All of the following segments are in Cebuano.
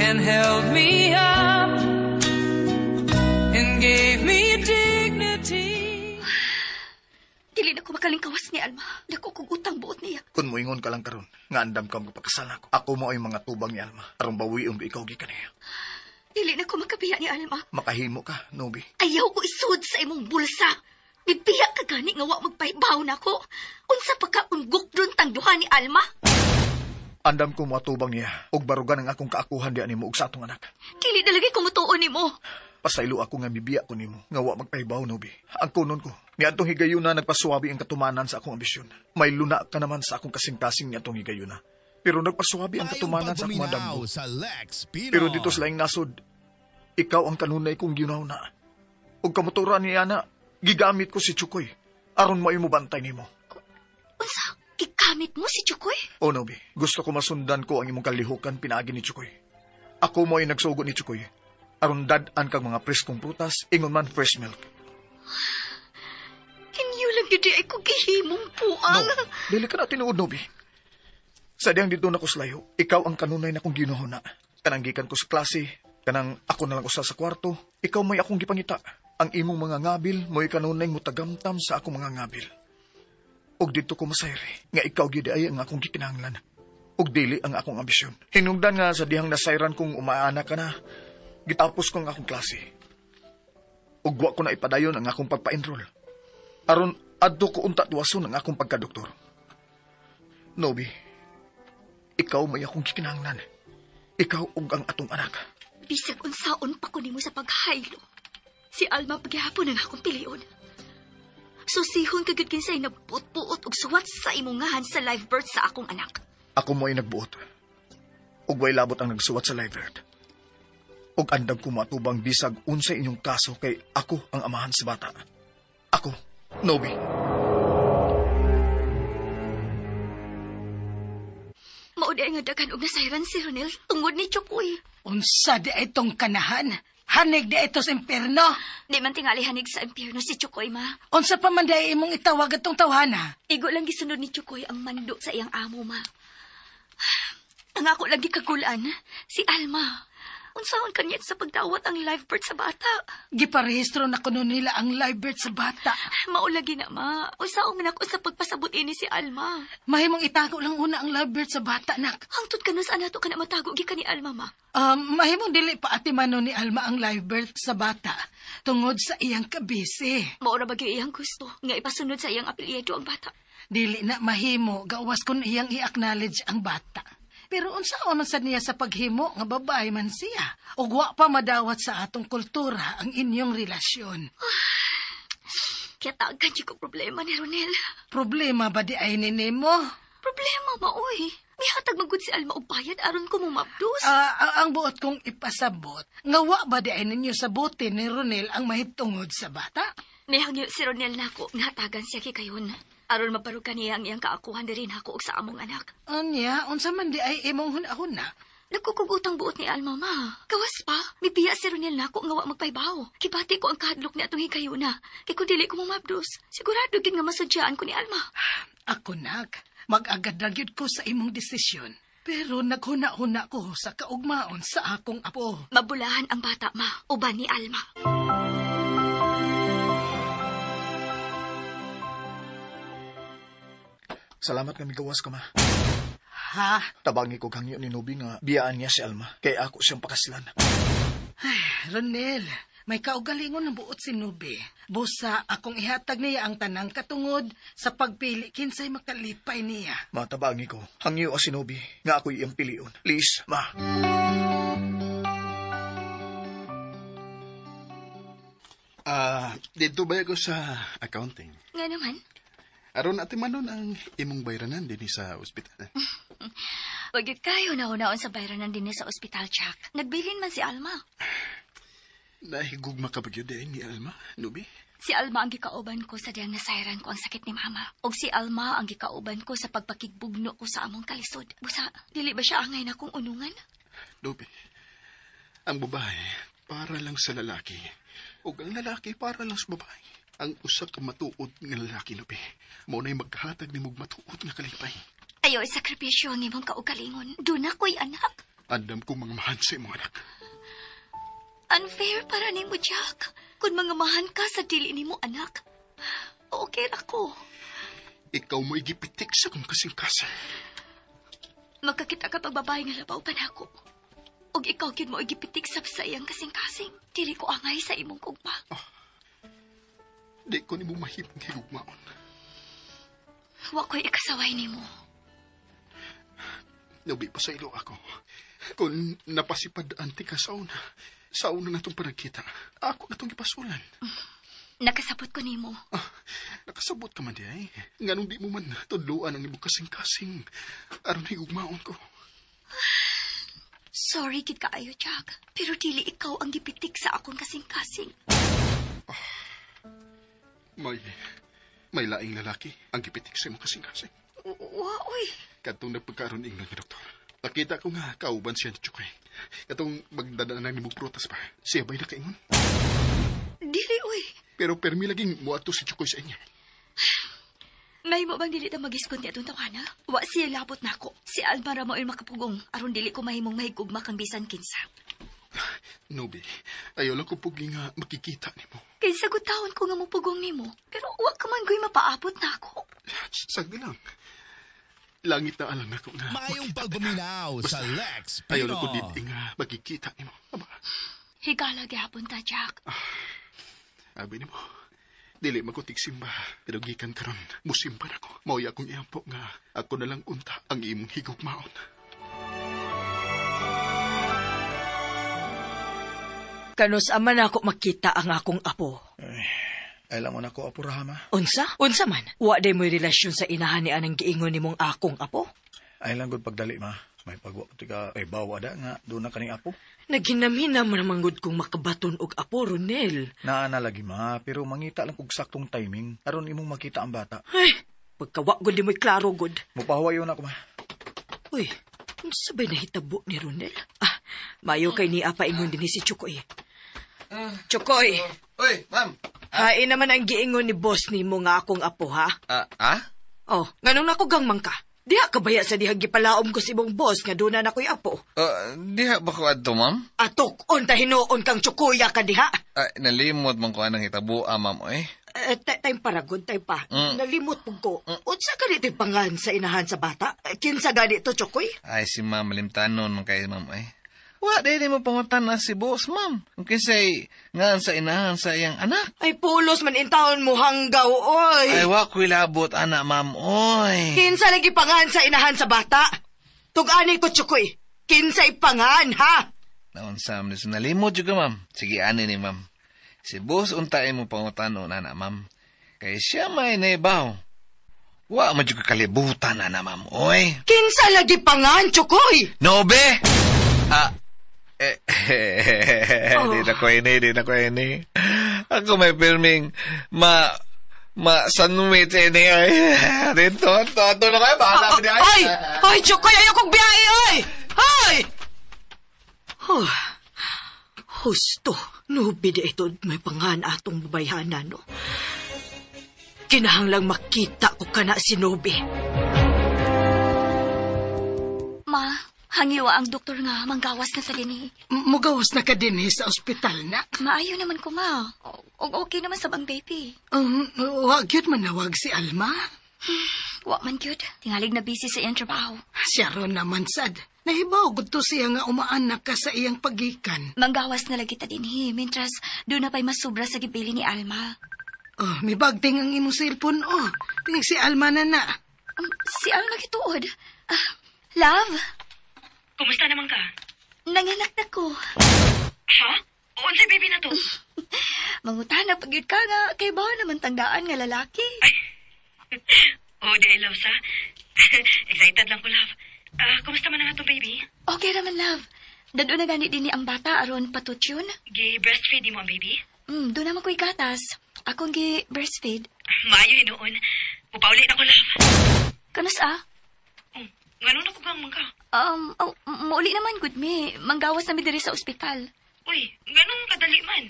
And held me up and gave me dignity. Dili na ko makalingkawas ni Alma. Dako kog utang buot niya. Kung moingon ka lang karon, nga andam ka magpakasal nako. Ako mo ay mga tubang ni Alma. Aron bawion ko ikaw gikan niya. Dili na ko makabiya ni Alma. Makahimo ka, Nobi. Ayaw ko isud sa imong bulsa. Bibiya ka gani nga wa magpahibaw nako. Unsa pa ka kung gukdon tang duha ni Alma? Andam ko moatubang niya ug barugan ang akong kaakuhan diha nimo ug sa atong anak. Dili na lagi ko mutuon nimo. Pasaylo ako nga mibiya ko nimo nga wa magpahibaw, Nobi. Ang kunon ko, niadtong higayuna nagpasuwabi ang katumanan sa akong ambisyon. May luna ka naman sa akong kasing-kasing niadtong higayuna. Pero nagpasuwabi ang katumanan sa akong madamgo. Sa Lex Pinoy. Pero dito sa laing nasod, ikaw ang kanunay kong ginaw na. Ug kamotora niya na, gigamit ko si Chukoy. Aron mo bantay nimo. Unsa? Gigamit mo si Chukoy? O Nobi, gusto ko masundan ko ang imong kalihukan pinaagi ni Chukoy. Ako mo ay nagsugo ni Chukoy. Aron dad-an kag mga preskong prutas, ingon man fresh milk. Kinyo lang yun di ay ko gihimong puang. No, dili ka na tinuod, Nobi. Sa diyang dito na ko slayo, ikaw ang kanunay na kong ginuhuna. Kanang gikan ko sa klase, kanang ako na lang usa sa kwarto, ikaw may akong gipangita. Ang imong mga ngabil, mo'y kanunay mutagamtam sa akong mga ngabil. Og dito ko masayri, nga ikaw gid ay ang akong gikinahanglan. Og dili ang akong ambisyon. Hinungdan nga sa dihang nasayran kong umaana ka na, gitapos ko ang akong klase. Ug wa ko na ipadayon ang akong pagpa-enroll. Aron adto ko unta tuwason ang akong pagkadoktor. Nobi, ikaw may akong gikinahanglan. Ikaw ug ang atong anak. Bisag unsaon pa ko nimo sa paghaylo. Si Alma paghihapon ang akong pilion. Susihon ka gud kinsay nagbuot-buot og suwat sa imongahan sa live birth sa akong anak. Ako mo ay nagbuot. Ug way labot ang nagsuwat sa live birth. Ug andam ko matubang bisag unsay inyong kaso kay ako ang amahan sa bata. Ako, Nobi. Mao di ay nga daghan og nasayran si Ronel tungod ni Chokoy. Unsa di ay itong kanahan? Hanig di ito sa impyerno. Di man tingali hanig sa impyerno si Chokoy, ma. Unsa pa man di ay imong itawag atong tawhana? Igo lang gisunod ni Chokoy ang mando sa iyang amo, ma. Ang ako lang gikagulan, si Alma. Unsaon kanya sa pagdawat ang live birth sa bata? Giparehistro na kuno nila ang live birth sa bata. Maulagi na, ma. Unsaon man ako sa pagpasabot ini si Alma? Mahimong itago lang una ang live birth sa bata, nak. Hangtod ka sa nato ka na matago gikan ni Alma, ma. Mahimong dili pa atimano ni Alma ang live birth sa bata tungod sa iyang kabisi. Maura ba gyud iyang gusto nga ipasunod sa iyang apelyido ang bata? Dili na mahimo gawas kun iyang i-acknowledge ang bata. Pero unsaon man sad niya sa paghimo nga babae man siya ug wa pa madawat sa atong kultura ang inyong relasyon. Kaya tagan ko problema ni Ronel. Problema ba di ay ni nimo? Problema maoy. Mihatag magud si Alma og bayad aron ko mumabdos. Ang buot kong ipasabot, nga wa ba di ay ninyo sabutin ni Ronel ang mahitungod sa bata? Mihangyo si Ronel nako nga hatagan siya kay kayon. Aron mabarugan niya ang iyang kaakuhan diri nako og sa among anak. Anya, unsa man di ay imong hunahuna? Nagkukugutang buot ni Alma, ma. Gawas pa, mibiya si Ronel nako nga wa magpaybaw. Kibati ko ang kahadlok ni atong higayuna. Kay kung dili ko mumabdos, sigurado gid nga masudyaan ko ni Alma. Ako nak, mag-agad ra gyud ko sa imong desisyon. Pero naghuna-huna ko sa kaugmaon sa akong apo. Mabulahan ang bata, ma, uban ni Alma. Salamat nga migawas ka, ma. Ha? Tabangi ko hangyo ni Nobi nga biyaan niya si Alma. Kaya ako siyang pakaslan. Ay, Ronel, may kaugalingon ng buot si Nobi. Busa, akong ihatag niya ang tanang katungod sa pagpili kinsay makalipay niya. Matabangi ko, hangyo si Nobi nga ako'y iyang pilion. Please, ma. Dito ba ako sa accounting? Nga naman. Aron ati manon ang imong bayranan dinhi sa ospital. Wag gyud kayo nahunaon sa bayranan dinhi sa ospital, Chuck. Nagbilin man si Alma. Nahigugma ka ba gyud ni Alma, Nubi? Si Alma ang gikauban ko sa diyang nasayran ko ang sakit ni Mama. Og si Alma ang gikauban ko sa pagpakigbugno ko sa among kalisod. Busa, dili ba siya angay na kong unungan? Nubi, ang babae para lang sa lalaki. Og ang lalaki para lang sa babae. Ang usa ka matuod nga lalaki, Nubi, mao na'y maghatag nimog matuod nga kalipay. Ayaw isakripisyo ang imong kaugalingon. Doon ako'y anak. Andam ko mga mahan sa imong anak. Unfair para nimo, Jack. Kung mga mahan ka sa dili nimo anak, okay ra ko. Ikaw mo'y gipitik sa kong kasing-kasing. Magkakita ka pagbabae nga labaw pa nako. Og ikaw gyud mo gipitik sa iyang kasing-kasing. Dili ko angay sa imong kugma. Di ko nimo mahimong higugmaon. Wa ko'y ikasaway nimo. Naubi pa sa ilo ako. Kung napasipad anti ka sa una natong panagkita, ako na itong gipasulan. Nakasabot ko nimo. Ah, nakasabot ka man di ay. Nganong di mo man tudluan ang imong kasing-kasing aron higugmaon ko. Sorry gid kaayo, Jack. Pero dili ikaw ang gipitik sa akong kasing-kasing. May laing lalaki ang gipitik sa imong kasing-kasing. Wa, uy. Katong nagpagkaroon ingnon ni doktor. Nakita ko nga kauban siya ni Chukoy. Katong magdadaan na nimong prutas pa. Siya ba'y nakaingon? Dili, uy. Pero permi laging muadto si Chukoy sa inyo. May mo bang dili ta mag-iskon ni atong tawana? Wa siya labot nako. Si Alma ra mo'y makapugong aron dili ko mahimong mahigugma kang bisan kinsa. Nubi, ayaw lang ko pugi nga makikita nimo. Kay sagot taon ko nga mupugong nimo. Pero wa ka man go'y mapaabot nako. Sagdi lang. Langit na alang nako nga. Maayong pagpaminaw sa Lex Ayaw lang ko Pino. dili nga makikita nimo. Aba, Higala gihapon ta, Jack. abi nimo. Dili makutik simba, pero gikan karon musimba na ko. Mao'y akong iampo nga ako na lang unta ang imong higugmaon. Kanus ama na ako makita ang akong apo. Ay lang mo na ko, Apo Rahama. Unsa? Unsa man? Wa day mo'y relasyon sa inahan ni anang giingon nimong akong apo? Ay lang gud pagdali, ma. May pagwa pa ka kay bawa da nga doon na kaning apo. Naghinamhinam man gud kong makabaton og apo, Ronel. Naa na lagi, ma, pero mangita lang kog saktong timing aron imong makita ang bata. Ay, pagkawa gud di mo'y klaro gud. Mupahuway na ako, ma. Uy, unsa ba'y nahitabo ni Ronel? Ah, mayo kay niya paingon din si Chukoy. Chukoy, Uy, ma'am. hain naman ang giingon ni boss nimo nga akong apo, ha? Ah? Oh, nganong nakugangman ka? Diha ka baya sa dihang gipalaom ko si imong boss nga doon na nako'y apo? Diha ba ko adto, ma'am? Atok, unta hinuon kang tsukuya ka diha. Nalimot man ko anang hitabo, ma'am, eh. Time para, good time pa. Nalimot pug ko. Unsa ka dito'y pangan sa inahan sa bata? Kinsa gani to, Chokoy? Ay, si ma'am, malimtanon man kay ma'am, eh. Wa, dili mo pangutan na si boss, ma'am. Kung kinsay ngaan sa inahan sa iyang anak. Ay, pulos man intawon mo hanggaw, oy. Ay, wa ko'y labot, ana, ma'am, oy. Kinsa lagi pangan sa inahan sa bata? Tug-ani ko, Chokoy. Kinsa'y pangan, ha? Naunsa, ma'am, nalimot juga, ma'am. Sige, ani ni, ma'am. Si boss, untain mo pangutanon, ana, ma'am. Kay siya may naibaw. Wa man juga kalibutan, ana, ma'am, oy. Kinsa lagi pangan, Chokoy? Nobe! Ah, di na ko ini, di na ko ini. Ako may filming ma sanwit ini ay. Dito, to na kayo, bahala ko di ay. Ay! Ay, Chokoy, ayaw kong biyahe, oy! Ay! Huh. Husto, nubi di ito may pangan atong babayhanan, no? Kinahanglang makita ko kana si Nobi. Ma, hangiwa ang doktor nga manggawas na sa dinhi. Mugawas na ka din sa ospital na. Maayo naman ko, ma. O okay naman sa bang baby. Wa gyud manawag si Alma. Wa man gyud. Tingalig na busy sa iyang trabaho. Siya ron naman sad. Nahibaw gud to siya nga umaanak ka sa iyang pagikan. Manggawas na lagi ta dinhi, mentras doon na pa'y masubra sa gibili ni Alma. Oh, may bagting ang imong cellphone oh. Tingog si Alma na na. Si Alma gituod. Ah, love, Kumusta naman ka? nanganak na ko. Ha? Unsay baby na to? Mangutana pag yun ka nga, kay bawa naman tangdaan nga lalaki. Ay. Oh, di love sa. Excited lang ko, love. Kumusta man ang atong baby? Okay naman, love. Dado na gani din ni ang bata aron patutyon. Gi breastfeed mo ang baby? Doon naman ko'y gatas. Akong gi breastfeed. Maayo hinuon. Upauli na ko, love. Kanus ah? Oh, nganong nakugang man ka? Oh, mauli naman gud mi. Manggawas na mi diri sa ospital. Uy, nganong kadali man?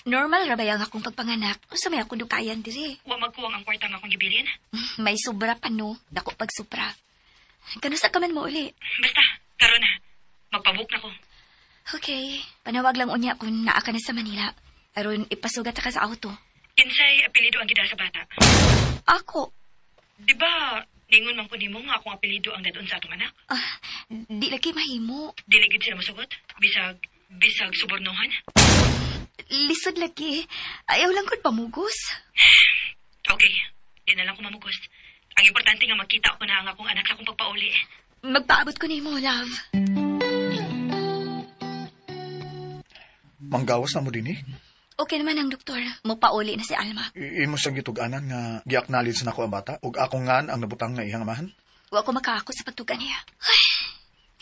Normal ra ba ang akong pagpanganak? Unsa may akong dukayan diri? Wa magkuwang ang kwarta nga akong gibilin? May sobra pa no. Dako pag sobra. Kanus ka man mo uli? Basta, karon na. Magpabook na ko. Okay, panawag lang unya kung naa ka na sa Manila. Aron ipasugat ka sa auto. Kinsay apelyido ang gida sa bata. Ako, Di ba, ningon man ko nimo nga akong apelyido ang dadon sa atong anak? ah, di lagi mahimo. Dili gid sila mosugot. Bisag subornohan. Lisod lagi. Ayaw lang kod pamugos. Okay, di na lang ko mamugos. Ang importante nga makita ko na ang akong anak sa akong pagpauli. Magpaabot ko nimo, love. Manggawas na mo din eh. Okay naman ang doktor. Mupauli na si Alma. Imo siyang gitug-anan nga gi-acknowledge na ko ang bata ug akong ngan ang nabutang nga iyang amahan. Wa ko makaako sa pagtugan niya. Ay,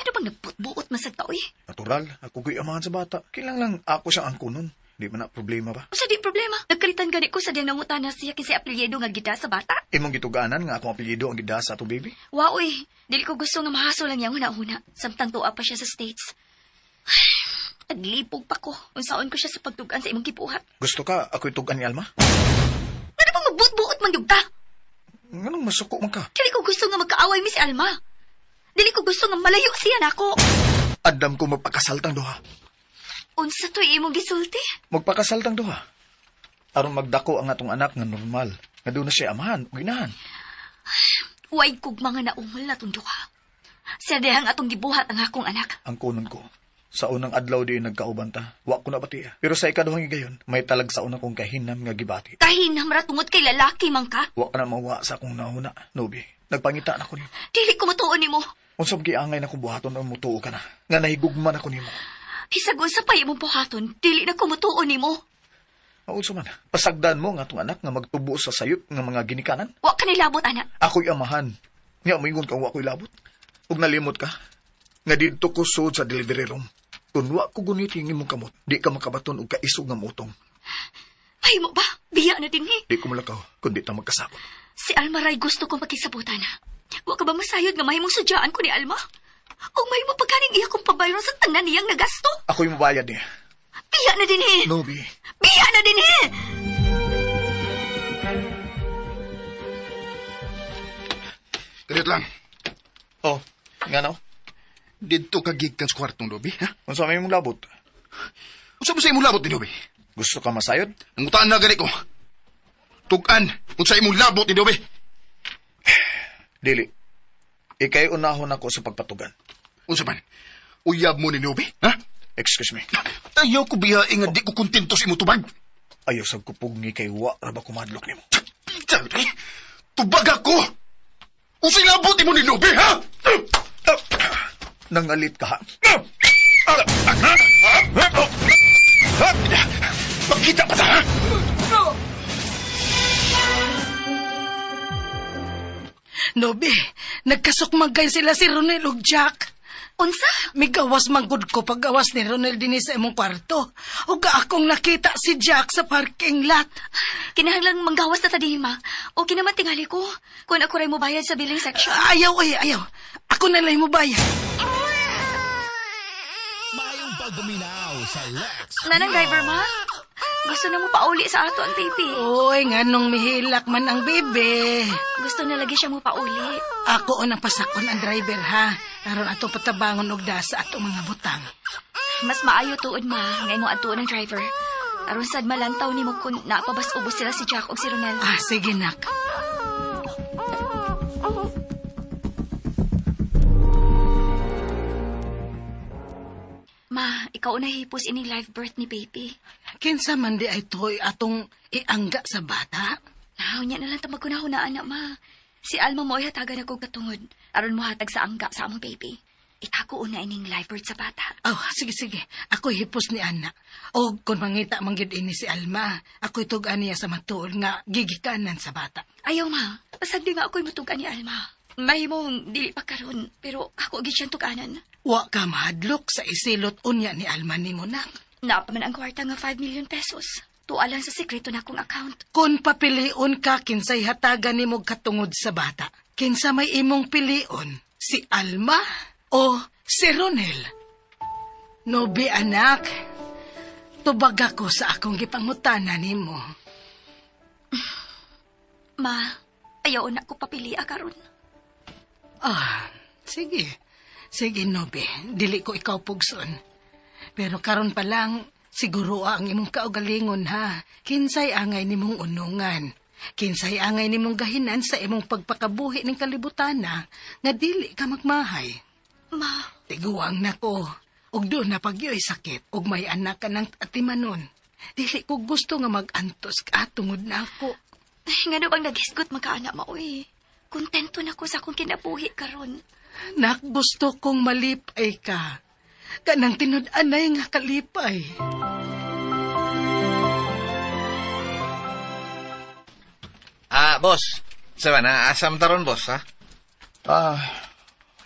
ano bang nagbuot-buot man sad ka, uy? Natural, ako ko'y amahan sa bata. Kailang lang ako siyang angkunon. Di man na problema ba? Usa di problema. Nagkalitan gani ko sa diyang nangutana siya kinsa apelyido nga gida sa bata. Imong gitug-anan nga akong apelyido ang gida sa atong baby. Wa uy, dili ko gusto nga mahasol lang niyang huna-huna. Samtang tuwa pa siya sa States. Ay, naglipog pa ko. Unsaon ko siya sa pagtugan sa imong gibuhat. Gusto ka ako'y tugan ni Alma? Ano bang magbuot-buot man gyud ka? Nganong masuko man ka? Dili ko gusto nga magkaaway mi si Alma. Dili ko gusto nga malayo siya nako. Andam ko magpakasal tang duha. Unsa to'y imong gisulti? Magpakasal tang duha. Aron magdako ang atong anak nga normal. Nga doon na siya amahan ug inahan. Way kog mga naungol na tong duha. Sa dihang atong gibuhat ang akong anak. Ang kunon ko. Sa unang adlaw di nagkauban ta, wa ko na batiya. Pero sa ikaduhang higayon, may talag sa una kong kahinam nga gibati. Kahinam ra tungod kay lalaki man ka. Wa ka na mawa sa akong nahuna, Nobi. Nagpangita na ko nimo. Dili ko mutuon nimo. Unsa giangay na kong buhaton ang mutuo ka na. Nga nahigugma na ko nimo. Bisag unsa pa imong buhaton, dili na ko mutuon nimo. Maunsa man, pasagdan mo nga atong anak nga magtubo sa sayop nga mga ginikanan. Wa ka nilabot ana. Ako'y amahan. Nga moingon kang wa ko'y labot. Ug nalimot ka, nga didto ko sud sa delivery room. Kung wa ko guniti ang imong kamot, di ka makabaton og kaisog nga mutong. Mahimo ba? Biya na dinhi. Di ko malakaw, kundi ta magkasabot. Si Alma ray gusto ko makisabutan. Wa ka ba masayod nga mahimong sudyaan ko ni Alma? O mahimo pagkaning iya kong pabayron sa tanan niyang nagasto? Ako'y mabayad niya. Biya na dinhi. Nobi, Biya na dinhi. Kalit lang. Oh, nga no? Didto ka gikan sa kwartong, Nobi, ha? Unsa may imong labot? Unsa mo sa imong labot ni Nobi? Gusto ka masayod? Nangutaan na gani ko. Tugan, unsa imong labot ni Nobi? Dili. Ikay unahon ako sa pagpatugan. Unsa man? Uyab mo ni Nobi, ha? Excuse me. Ayaw ko biya nga di ko kontento sa imong tubag. Ayaw sa kupugni kay wa ra ba kumadlok nimo. Pita, eh. Tubag ako! Unsay labot nimo ni Nobi, ha? Nangalit ka, ha? Magkita pa ta, ha? Nobi, nagkasukmag kayo sila si Ronel ug Jack. Unsa? Migawas manggod ko paggawas ni Ronel dinhi sa imong kwarto. Ug akong nakita si Jack sa parking lot. Kinahanglan manggawas na ta dinhi, ma. Okay naman tingali ko. Kung ako ray mobayad sa billing section. Ayaw, ay, ayaw. Ako na lang mobayad. Mayong pagpaminaw sa Lex. Nanang driver, ma? Gusto na mo pauli sa ato ang baby. Uy, nganong mihilak man ang bebe. Gusto na lagi siya mo pauli. Ako unang pasakon ang driver, ha? Aron ato patabangon og dasa ato mga butang. Mas maayo tuod, ma. Ngay mo adtuon ang driver. Aron sad malantaw nimo kung napabas-ubos sila si Jack og si Ronel. Ah, sige, nak. Ma, ikaw na hipos ining live birth ni baby. Kinsa man di ay toy atong iangga sa bata? Naw, niya na lang tamag kunahunaan na, ma. Si Alma mo ay hatagan ako katungod. Aron mo hatag sa angga sa among baby. Itako una ining live birth sa bata. Oh, sige, sige. Ako hipos ni Ana. O kung mangita man gyud ini si Alma, ako'y tug-an niya sa matuol nga gigikanan sa bata. Ayaw, ma. Pasag di nga ako'y mutugan ni Alma. Mahimong dili pa karon, pero ako gid siyang tuganan. Wa ka mahadlok sa isilot unya ni Alma nimo nak. Naa pa man ang kwarta nga 5 million pesos. Tuwa lang sa sekreto na akong account. Kung papilion ka kinsay hatagan nimo katungod sa bata, kinsa may imong pilion, si Alma o si Ronel? Nobi anak, tubag ako sa akong gipangutana nimo. Ma, ayaw na ko papili karon. Ah, sige. Sige, Nobe, dili ko ikaw pugson. Pero karon pa lang, siguro ang imong kaugalingon ha. Kinsay angay nimong unungan. Kinsay angay nimong gahinan sa imong pagpakabuhi ning kalibutana nga dili ka magmahay. Ma. Tiguang nako. Ug doon na pagyoy sakit ug may anak ka ng atimanon. Dili ko gusto nga mag-antos ka tungod na ako. Ngano bang naghisgot magkaanak maoy? Kontento na ko sa akong kinabuhi karon. Nak, gusto kong malipay ka. Kanang tinud-anay nga kalipay. Ah, boss. Sabi na, asam taron, boss, ha? Ah,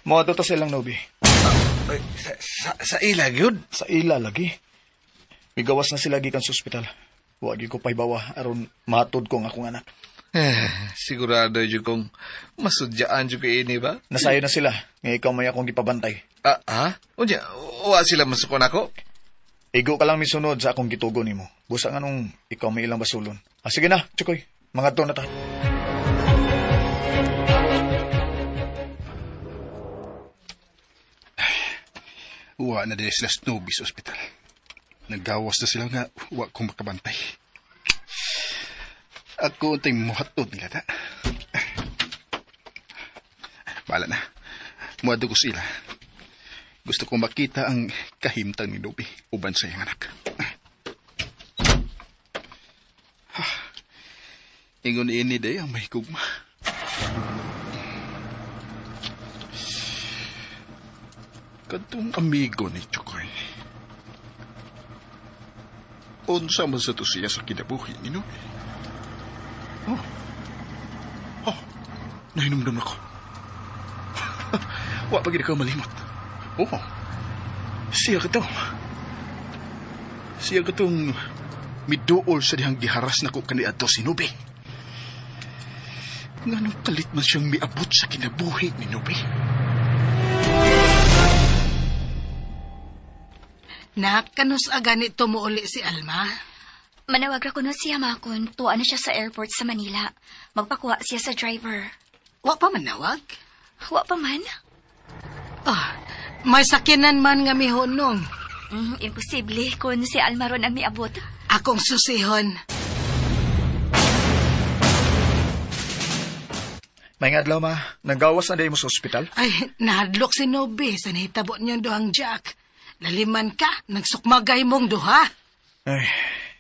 moadto ta sa ilang Nobi. Sa ila, gyud? Sa ila, lagi. Migawas na sila gikan sa ospital. Wa gyud ko paybawa aron matod ko ang akong anak. Eh, sigurado jud kong masudyaan jud kay ini ba? Nasayo na sila nga ikaw may akong gipabantay. Ah, ha? Unya, wa sila masukon ako? Igo ka lang misunod sa akong gitugo nimo. Busa nga nung ikaw may ilang basulon. Ah, sige na, Chukoy. Mga na ta. Uwa na din sila Snoopy sa ospital. Naggawas na sila nga wa kong makabantay. Ako untay muhatod nila ta. Bala na. Muadto ko sila. Gusto kong makita ang kahimtang ni Nobi uban sa iyang anak. Ingon ini day ang may gugma. Kadtong amigo ni Chokoy. Unsa man sa to siya sa kinabuhi ni Nobi? Oh. Oh, nahinumdum ako. Wa pa gid ko malimot. Oh. Siya katong. Siya katong miduol sa dihang giharas nako kaniadto si Nobi. Nganong kalit man siyang miabot sa kinabuhi ni Nobi? Nak, kanus agani tumuuli si Alma? Manawag ra kuno siya makon, tuwa na siya sa airport sa Manila. Magpakuha siya sa driver. Wa pa manawag? Wa pa man. Ah, may sakyanan man nga mihunong. Imposible kung si Alma ron ang miabot. Akong susihon. May adlaw ma, nagawas na day mo sa ospital? Ay, nahadlok si Nobi sa nahitabo niyang duhang Jack. Laliman ka, nagsukmagay mong duha. Ay,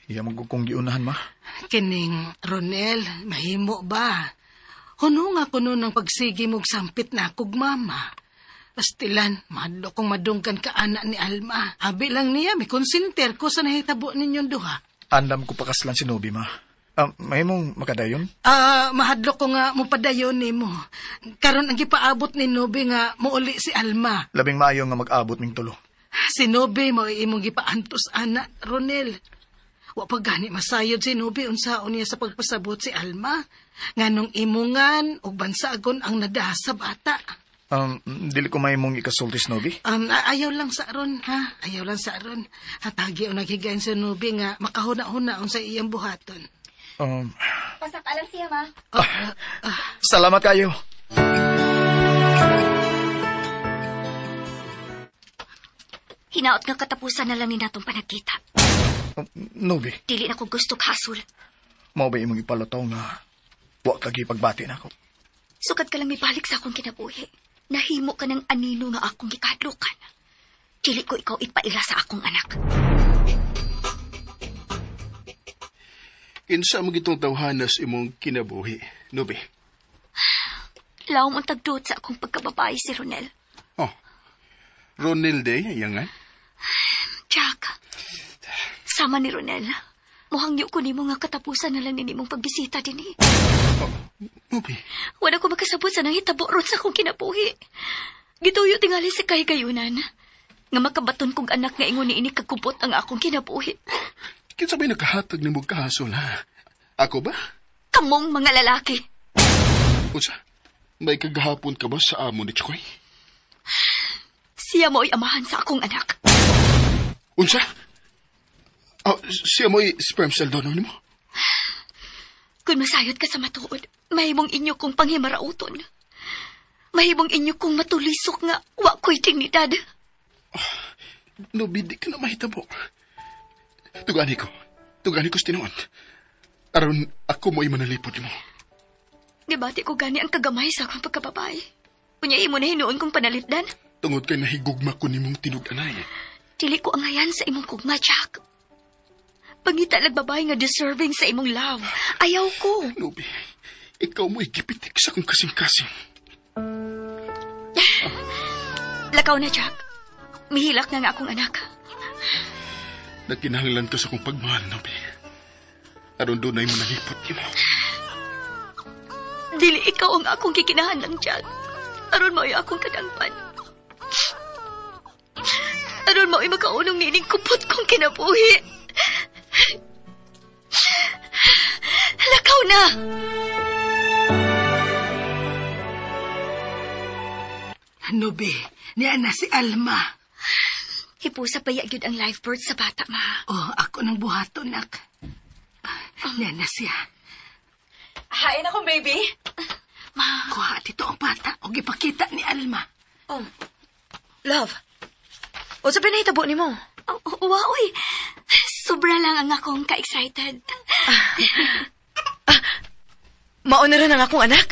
iya mo kong giunahan ma. Kining Ronel, mahimo ba? Huno nga kuno ng pagsigi mong sampit na akog mama. Pastilan, mahadlok kong madunggan ka anak ni Alma. Abi lang niya, may konsinter ko sa nahitabo ninyong duha. Andam ko pakaslan si Nobi ma. May mong makadayon? Mahadlok ko nga mupadayon nimo. Karon ang gipaabot ni Nobi nga muuli si Alma. Labing maayo nga mag-abot ming tulo. Si Nobi mao imong gipaantos ana, Ronel. Wa pa gani masayod si Nobi unsaon niya sa pagpasabot si Alma. Nganong imungan ug bansagon ang nadaha sa bata. Dili ko may mong ikasulti si Nobi? Ayaw lang sa aron, ha? Ayaw lang sa aron. Hatagi o naghigayon si Nobi nga makahuna-huna unsa iyang buhaton. Pasaka lang siya, ma. Salamat kayo. Hinaot nga katapusan na lang ni natong panagkita. Nobi. Dili na ko gusto kasol. Mao ba imong ipalutaw nga wa ka gipagbati nako? Sukad ka lang mibalik sa akong kinabuhi. Nahimo ka ng anino nga akong gikadlukan. Dili ko ikaw ipaila sa akong anak. Kinsa mo gitong tawhanas imong kinabuhi, Nobi? Lawom ang tagduot sa akong pagkababae si Ronel. Oh, Ronel Day, iyangan? Jack, sama ni Ronel. Muhangyo ko nimo nga katapusan na lang ni nimong pagbisita din eh. Oh, Nobi? Wala ko makasabot sa nangitabo ron sa akong kinabuhi. Gituyo tingali sa kahigayunan. Nga makabaton kong anak nga ingon ni ini kagkubot ang akong kinabuhi. Kinsa ba'y nakahatag nimo kahasol, ha? Ako ba? Kamong mga lalaki. Unsa? May kagahapon ka ba sa amo ni Chokoy? Siya mo'y amahan sa akong anak. Unsa? Oh, siya mo'y sperm cell donor nimo? Kung masayod ka sa matuod, mahimong inyo kong panghimarauton. Mahimong inyo kong matulisok nga wa ko'y dignidad. Oh, Nobi, di ka na mahitabo. Tugani ko. Tugani ko sa tinuod. Aron ako mo'y manalipod mo. Gibati ko gani ang kagamay sa akong pagkababae. Unya imo na hinuon kong panalipdan. Tungod kay nahigugma ko nimong tinug-anay. Dili ko angayan sa imong kugma, Jack. Pangita lang babae nga deserving sa imong love. Ayaw ko. Nobi, ikaw mo'y gipitik sa akong kasing-kasing. Lakaw na, Jack. Mihilak na nga akong anak. Nagkinahanglan ka sa akong pagmahal, Nobi. Aron doon ay manalipot nimo. Dili ikaw ang akong kikinahan lang, Jack. Aron mo'y akong kadangpan. Aron mo'y makaunong nining kupot kong kinabuhi. Lakaw na! Nobi, niya na si Alma. Hipusa pa gyud ang live birth sa bata, ma. Oh, ako nang buhaton, nak. Niya na siya. Hain akong baby. Ma. Kuha dito ang bata o ipakita ni Alma. Oh, love. O sa pinahitabo ni mo? Oh, wow, uy. Sobra lang ang akong ka-excited. Mauna rin ang akong anak.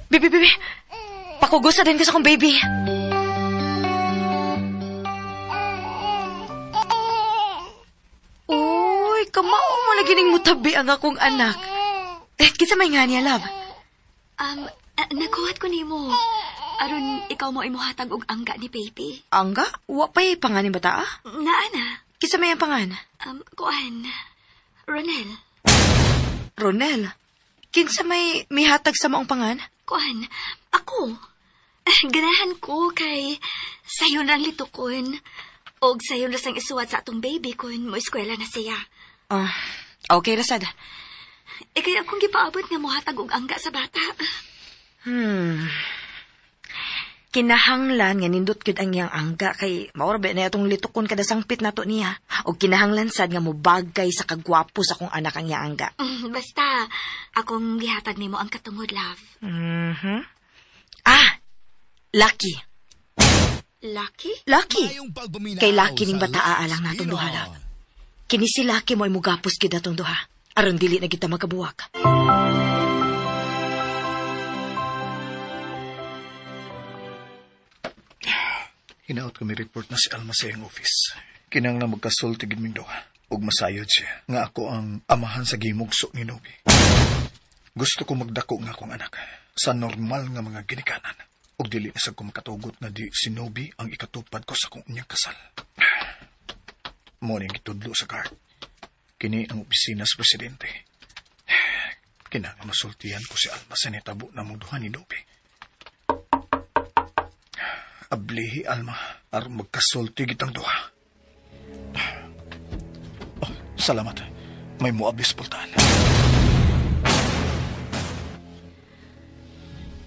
Bibi, bibi. Pakugusa din ko sa akong baby. Uy, kamao mo lagi ning mutabi ang akong anak. Eh, kinsa may nga niya, love? Nakuhat ko nimo. Aron ikaw mo imuhatag og angga ni baby. Angga? Wa pa'y panganin bata, ah? Naa na. Kinsa may ang pangan? Kuan. Ronel. Ronel? Kinsa may mihatag sa maong pangan? Kuan, ako. Ganahan ko kay sayon lang litukon. Og sayon lang sang isuwat sa atong baby kun mo eskwela na siya. Ah, okay rasad. E kaya akong gipaabot nga mohatag og angga sa bata. Kinahanglan nga nindot gyud ang iyang angga kay mao ra ba na atong litukon kada sangpit nato niya. Og kinahanglan sad nga mobagay sa kagwapo sa akong anak ang iyang angga. Basta akong gihatag nimo ang katungod, love. Mhm. Ah, Lucky. Lucky? Lucky. Kay Lucky ning bataa alang natong duha, love. Kini si Lucky mo ay mugapos gyud atong duha. Aron dili na kita makabuwak. Hinaot kami report na si Alma sa iyang office. Kinang na magkasulti gid ming duha. Ug masayod siya nga ako ang amahan sa gimugso ni Nobi. Gusto ko magdako nga akong anak sa normal nga mga ginikanan. Ug dili na sad ko makatugot nga di si Nobi ang ikatupad ko sa akong unyang kasal. Mo ning gitudlo sa guard. Kini ang opisina sa presidente. Kinahanglan masultihan ko si Alma sa nitabo na mong duha ni Nobi. Ablihi, Alma, aron magkasulti gitang duha. Oh, salamat. May muablis pultahan.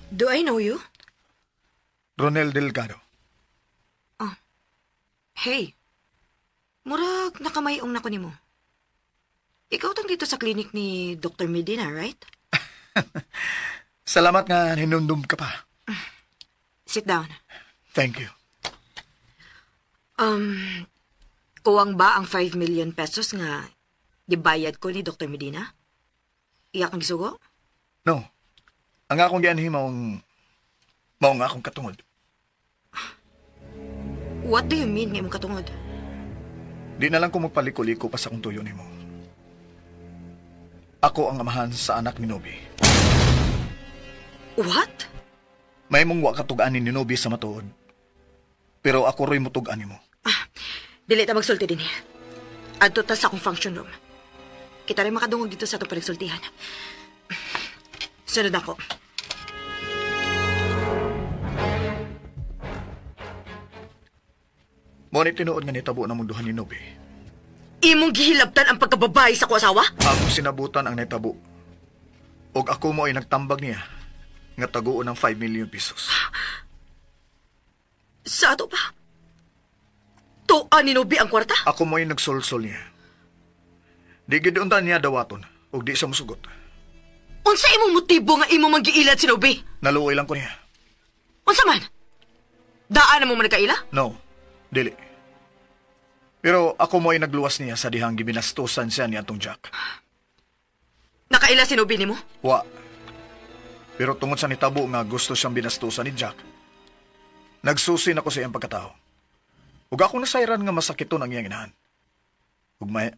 Do I know you? Ronel Delgado. Oh. Hey. Murag nakamayong na ko nimo. Ikaw tong dito sa clinic ni Dr. Medina, right? Salamat nga hinumdum ka pa. Sit down. Thank you. Kuwang ba ang 5 million pesos nga gibayad ko ni Dr. Medina? Iya kang gisugo? No. Ang akong gianhi maong akong katungod. What do you mean nga imong katungod? Di na lang ko magpaliko-liko pa sa akong tuyo nimo. Ako ang amahan sa anak ni Nobi. What? May mong wa katug-an ni Nobi sa matuod. Pero ako ro'y mutug-an nimo. Ah, dili ta magsulti din. Adto ta sa akong function room. Kita rin makadungog dito sa atong panagsultihan. Sunod ako. Mo ni tinuod nga nitabo na mong duha ni Nobi. Imong gihilabtan ang pagkababae sa ko asawa? Among sinabutan ang nitabo. Og ako mo ay nagtambag niya nga taguon ng 5 million pesos. Sa ato pa? Tuan ni Nobi ang kwarta? Ako mo ay nagsulsul niya. Di gid unta niya dawaton og di sa musugot. Unsa imong motibo nga imong manggiilad si Nobi? Naluoy lang ko niya. Unsa man? Daan na mo man nagkaila? No, dili. Pero ako mo ay nagluwas niya sa dihang gibinastusan siya ni atong Jack. Nakaila si Nobi nimo? Wa. Pero tungod sa nitabo nga gusto siyang binastusan ni Jack, nagsusi na ko sa iyang pagkatao. Ug ako nasayran nga masakiton ang iyang inahan.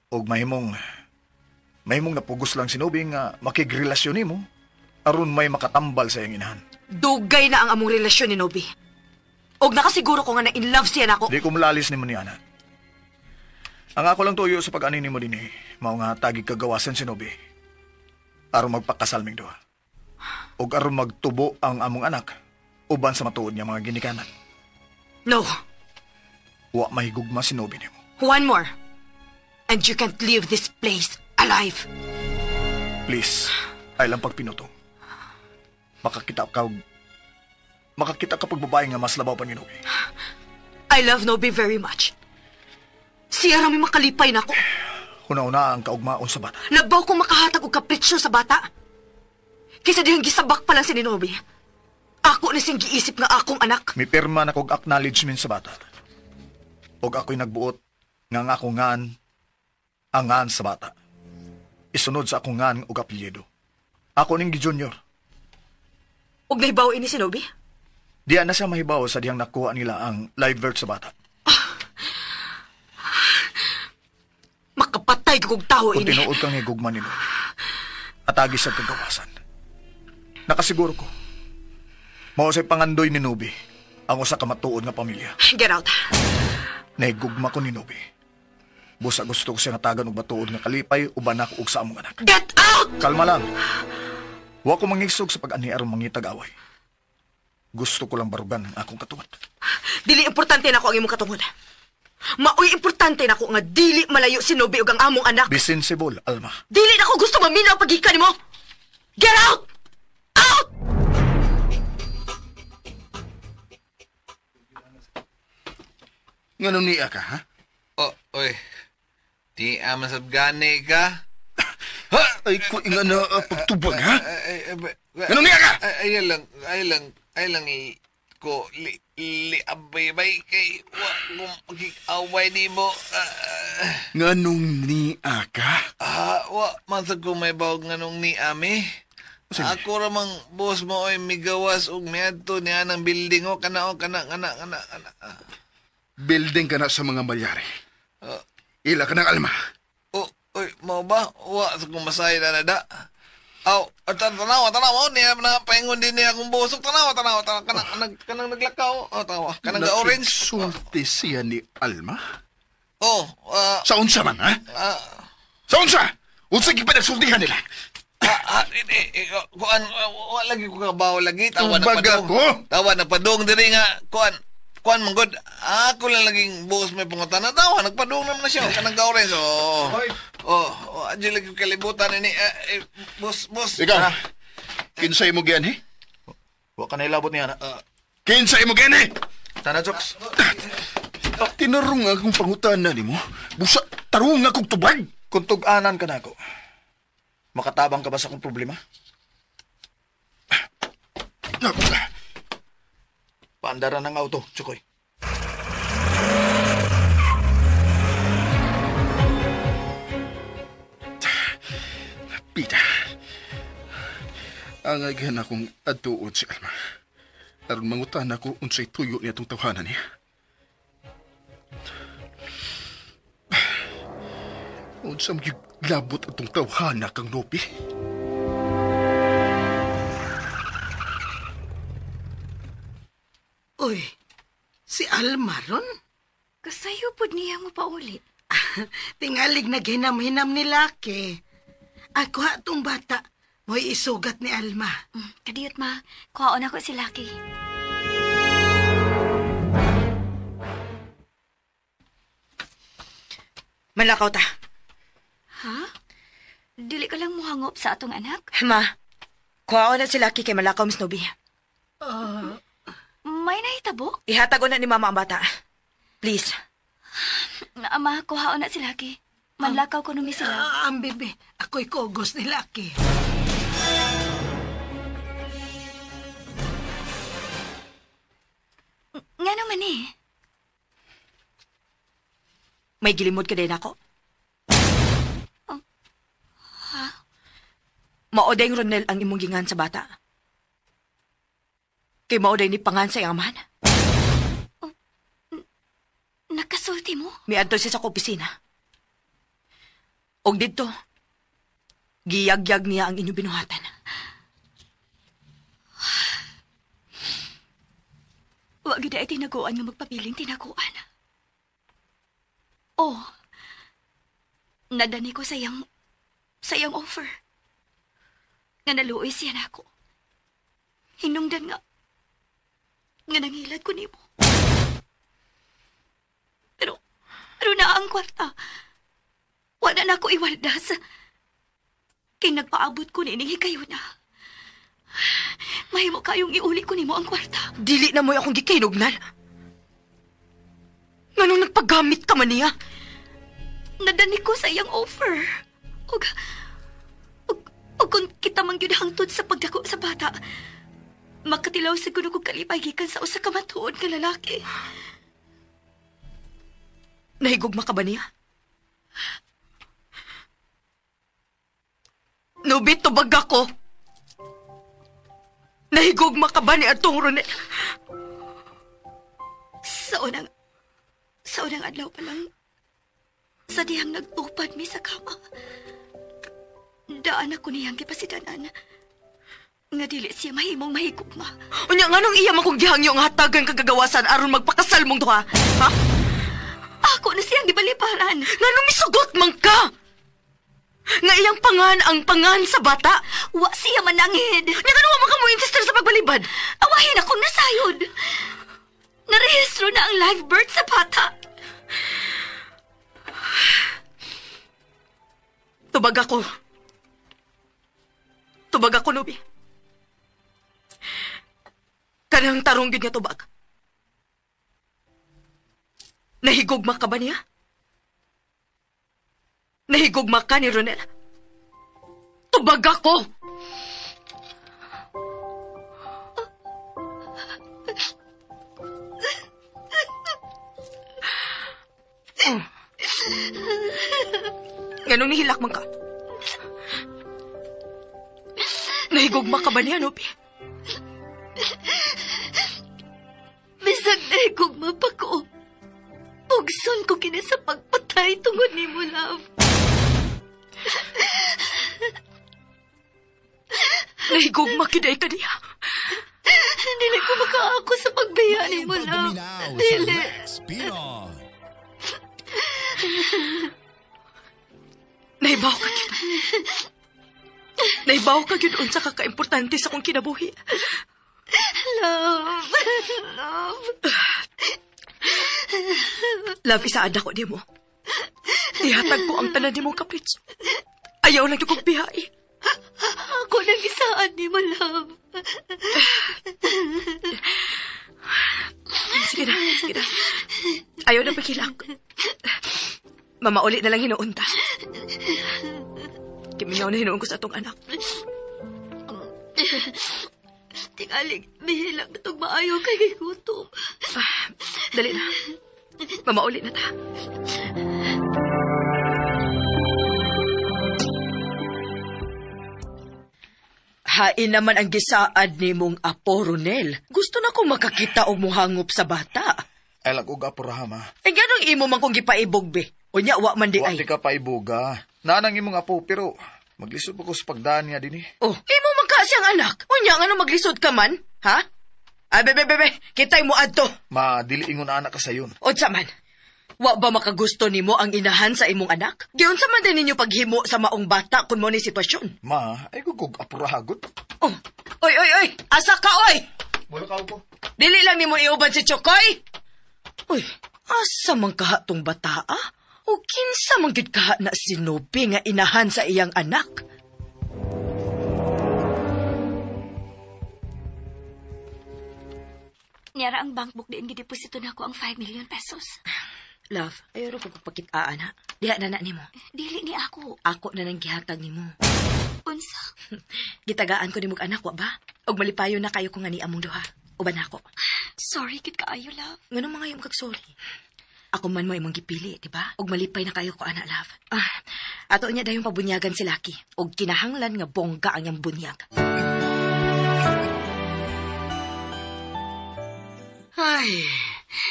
Ug mahimong napugos lang si Nobi nga makigrelasyon nimo aron may makatambal sa iyang inahan. Dugay na ang among relasyon ni Nobi. Og nakasiguro ko nga na in love siya nako. Di ko mulalis nimo ni ana. Ang ako lang tuyo sa pag-ani nimo dinhi, mao nga tagig kagawasan si Nobi. Aron magpakasal ming duha. Ug aron magtubo ang among anak uban sa matuod niya mga ginikanan. No. Wa mahigugma si Nobi nimo. One more. And you can't leave this place alive. Please, ay lang pagpinutong. Makakita ka pag babae nga mas labaw pa ni Nobi. I love Nobi very much. Siya rami makalipay na ako. Una-una ang kaugmaon sa bata. Labaw kong makahatag og kapritsyo sa bata. Kaysa dihang gisabak pa lang si Nobi. Ako na siyang giisip nga akong anak. Mi pirma na kog acknowledgement sa bata. Og ako'y nagbuot nga ang akong ngan, ang ngan sa bata. Isunod sa akong ngan og apelyido. Ako ning gi-junior. Og nahibaw ini si Nobi? Diyan na siya mahibaw sa dihang nakuha nila ang live birth sa bata. Makapatay kog tao ini. Kung tinuod kang higugma ni Nobi, atagi sa kagawasan. Nakasiguro ko, mao say pangandoy ni Nobi ang usa ka matuod nga pamilya. Get out. Nahigugma ko ni Nobi. Busa gusto ko siya natagan og matuod nga kalipay uban ako og sa among anak. Get out! Kalma lang. Wa ko mangisog sa pag-ani aron mangitag away. Gusto ko lang barugan ang akong katungod. Dili importante nako ang imong katungod. Maoy importante nako nga dili malayo si Nobi ug ang among anak. Be sensible, Alma. Dili nako gusto maminaw pagika nimo. Get out! Out! Nganong niya ka, ha? Oh, oy. Di amasab gani ka. Ay, ko nga na pagtubag, ha? Nganong niya ka? Ay lang ko liabay-bay kay wa kong makikaway ni mo. Nganong niya ka? Wa, mansag ko may bawag nganong niya mi. Ako ramang boss mo ay migawas og miadto niya ng building o kana. Building ka na sa mga malyari. Ila ka ng alma. Oh, oy, mau ba? Wa sa kong masay na da. Aw, tanawa, niya na paingon din niya akong busok. Tanawa, kanang naglakaw. Oh, tanawa, kanang ga-orange. Nakigsulti siya ni Alma? Oh, Sa unsa man, ha? Sa unsa? Unsa gipanagsultihan nila? Kuan, wa lagi ko kabaw lagi. Tawa na padung. Tawa na padung diri nga, kuan. Kuan man god, ako lang laging boss may pangutana. Tawa, nagpadung naman na siya. Kanang ga-orange. Oh, oh, adyo lagi kalibutan ini. Boss. Ikaw, kinsay mo giyan, eh? Wa ka na ilabot niya, na. Kinsay mo giyan, eh? Tana, jokes. Tinarong akong pangutana ni mo. Busa, tarong akong tubag. Kung tug-anan ka na ako, makatabang ka ba sa akong problema? Paandaran ng auto, Chukoy. Pita, ang aghan akong atuod si Alma. Aron mangutan ako unsay tuyo niya itong tawhanan niya. Unsa labot atong tawhana kang Nobi? Uy, si Alma ron? Kasayo pod niya mo pauli. Tingalig naghinam-hinam ni Laki. Ako atong bata, mo'y isugat ni Alma. Kadiyot ma, kuhaon ako si Laki. Malakaw ta. Ha? Dili ka lang muhangop sa atong anak? Ma, kuhaon na si Laki kay malakaw, Miss Nobi. May nahitabo? Ihatag na ni Mama ang bata. Please. Ama, kuhaon na si Laki. Manlakaw ko nung sila. Ang bebe, ako'y kogos ni Laki. man eh? May gilimod ka din ako? Oh. Ha? Mao day Ronel ang imong gingan sa bata. Kay mao day ni pangan sa iyang amahan. Oh, nakasulti mo? Miadto siya sa opisina. Og didto, giyagyag niya ang inyong binuhatan. Wa gyud ay tinaguan nga magpabiling tinaguan. Oh, nadani ko sa iyang offer. Nga naluoy siya nako. Hinungdan nga nangilad ko nimo. Pero naa ang kwarta. Wala na ko iwaldas. Kay nagpaabot ko nining hikayuna. Mahimo kayong iuli ko nimo ang kwarta. Dili na mo'y akong gikinugnan. Nganong nagpagamit ka man niya? Nadani ko sa iyang offer. Og kung kita man gyud hangtod sa pagdako sa bata, makatilaw siguro kog kalipay gikan sa usa ka matuod nga lalaki. Nahigugma ka ba niya? Nubit, tubag ako. Nahigugma ka ba ni atong Ronel? Sa unang adlaw pa lang, sa dihang nagtupad mi sa kama, daan ako niyang gipasidanan nga dili siya mahimong mahigugma. Unya, nganong iya man kong gihangyo nga hatagan kagagawasan aron magpakasal mong duha? Ha? Ako na siyang gibaliparan. Nganong misugot man ka? Nga iyang pangan ang pangan sa bata. Wa siya manangid. Nga ganun wa man ka mo insister sa pagbalibad. Awahin akong nasayod. Narehistro na ang live birth sa bata. Tubag ako. Tubag ako, Nubi. Kanang tarong gyud nga tubag. Nahigugma ka ba niya? Nahigugma ka ni Ronel? Tubag ako! Ganong nihilak man ka? Nahigugma ka ba niya, Nubi? Bisag nahigugma pa ko. Pugson ko kini sa pagpatay tungod ni mo, love. Nahigugma kiday ka niya. Dili ko makaako sa pagbiya ni mo, love. Dili. Naibaw ka gyud. Naibaw ka gyud unsa ka kaimportante sa akong kinabuhi. Love. Love. Love, isaad ako nimo. Ihatag ko ang tanan nimong kapritso. Ayaw lang yung kong biyai. Ako lang isaad nimo, love. Sige na, sige na. Ayaw na pagkilak. Mamauli na lang hinuon ta. Kimingaw na hinuon ko sa atong anak. Tingalig, mihilang na itong maayo kay gigutom. Dali na. Mamauli na ta. Hain naman ang gisaad ni mong apo, Ronel. Gusto na kong makakita og muhangop sa bata. Ay, lag og apo rahama. Eh, ganong imo man kong gipaibog, be. Unya, wa man di ay. Wa di ka paiboga. Nanang imong apo, pero maglisod pa ko sa pagdaan niya din eh. Oh, imo man ka siyang anak. Unya, nga maglisod ka man, ha? Ay, be, be, be, kitay mo adto. Ma, dili ingon anak ka sayon. Unsa man? Wa ba makagusto nimo ang inahan sa imong anak? Giunsa man din ninyo paghimo sa maong bata kung mo ni sitwasyon? Ma, ay gugog apurahagot. Oh, oy, oy, oy, asa ka, oy! Wala ka ko. Dili lang nimo iuban si Chokoy. Uy, asa man kaha tong bata, ah? O kinsa man gid kaha na sinubi nga inahan sa iyang anak? Niyara ang bank book diin gideposito na ako ang 5 million pesos. Love, ayaw ro ko pagpakitaan ha. Diha na na nimo. Dili ni ako. Ako na nang gihatag nimo. Unsa? Gitagaan ko nimog anak, wa ba? Og malipayo na kayo kung ani among duha. Uban ako. Sorry, kit kaayo, love. Nganong mga yung kag-sorry? Ako man mo imong gipili, di ba? Og malipay na kayo ko, ana, love. Ato niya dayong pabunyagan si Lucky. Og kinahanglan nga bongga ang iyang bunyag. Ay,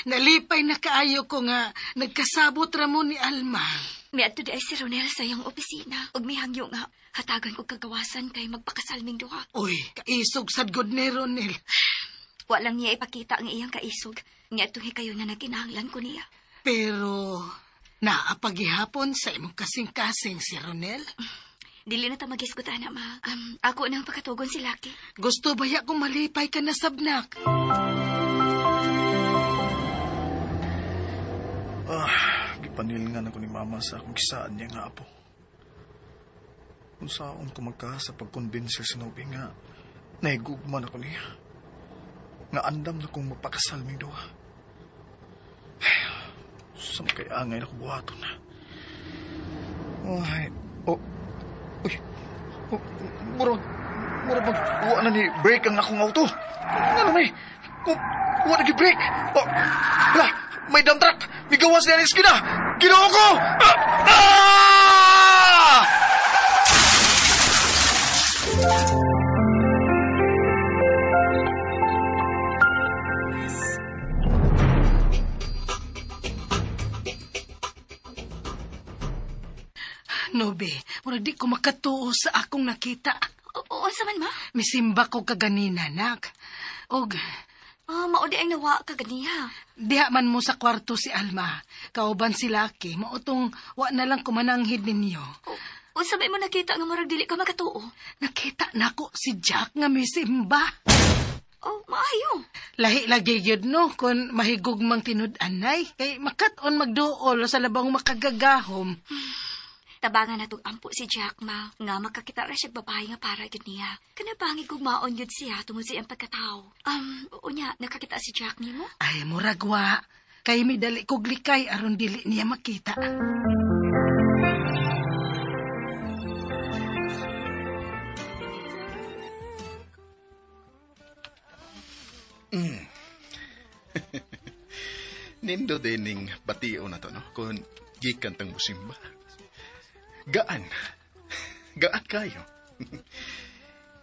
nalipay na kaayo ko nga nagkasabot ra mo ni Alma. Miadto di ay si Ronel sa iyang opisina. Og mihangyo nga, hatagan og kagawasan kay magpakasalming duha. Uy, kaisog sad gud ni Ronel. Wa lang niya ipakita ang iyang kaisog. Niadto kayo na nagkinahanglan ko niya. Pero naapagihapon sa imong kasing-kasing si Ronel? Dili na ta magisgot, ana, ma. Ako nang pakatugon si Lucky. Gusto ba ya kung malipay ka na sabnak? Gipanil nga na ko ni Mama sa akong kisaan niya nga apo. Kung saan ko magka sa pagkumbinser sa Nobi nga, nahigugman ako niya. Nga andam na kong mapakasal ming duha. Sa makayangay na ko buhaton na. Ay, oh, uy, oh, murag, wa na ni break ang akong auto. Nga na may, wa na gi-break. Oh, hala, may dump truck. May gawas niya ni eskina. Ginoo ko! Ah! Nobe, murag di ko makatuo sa akong nakita. Oo, sa man, ma? Misimba ko kaganina, nak. Og mao di ang nawa kaganiha. Diha man mo sa kwarto si Alma. Kauban si Lucky, mautong wa na lang kumananghid ninyo. Unsa may mo nakita nga murag dili ka makatuo? Nakita nako si Jack nga misimba. Oh, maayo. Lahi lagi gyud no kun mahigugmang tinud-anay kay makat-on magduol sa labang makagagahom. Tabangan natong ampo si Jack, ma. Nga makakita ra siya babae nga para gyud niya. Kana bangig gugmaon gyud siya tungod sa iyang pagkatao. Unya, nakakita si Jack nimo? Ay, murag wa. Kay midali kog likay aron dili niya makita. Nindo dining batio na to, no? Kung gikan tang musimba. Gaan. Gaan kayo.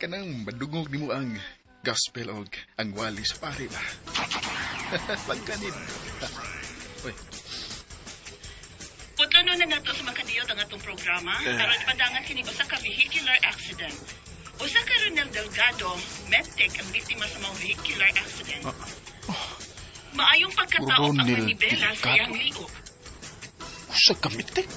Kanang madungog nimo ang gospel og ang wali sa pari ba? Pagkanin. Uy. Putlo na nato sa makadiyot ang atong programa. Aron ipadangan kini usa ka vehicular accident. Usa ka Ronel Delgado, medtech ang biktima sa mga vehicular accident. Maayong pagkatao ang manibela sa iyang liok. Usa ka medtech?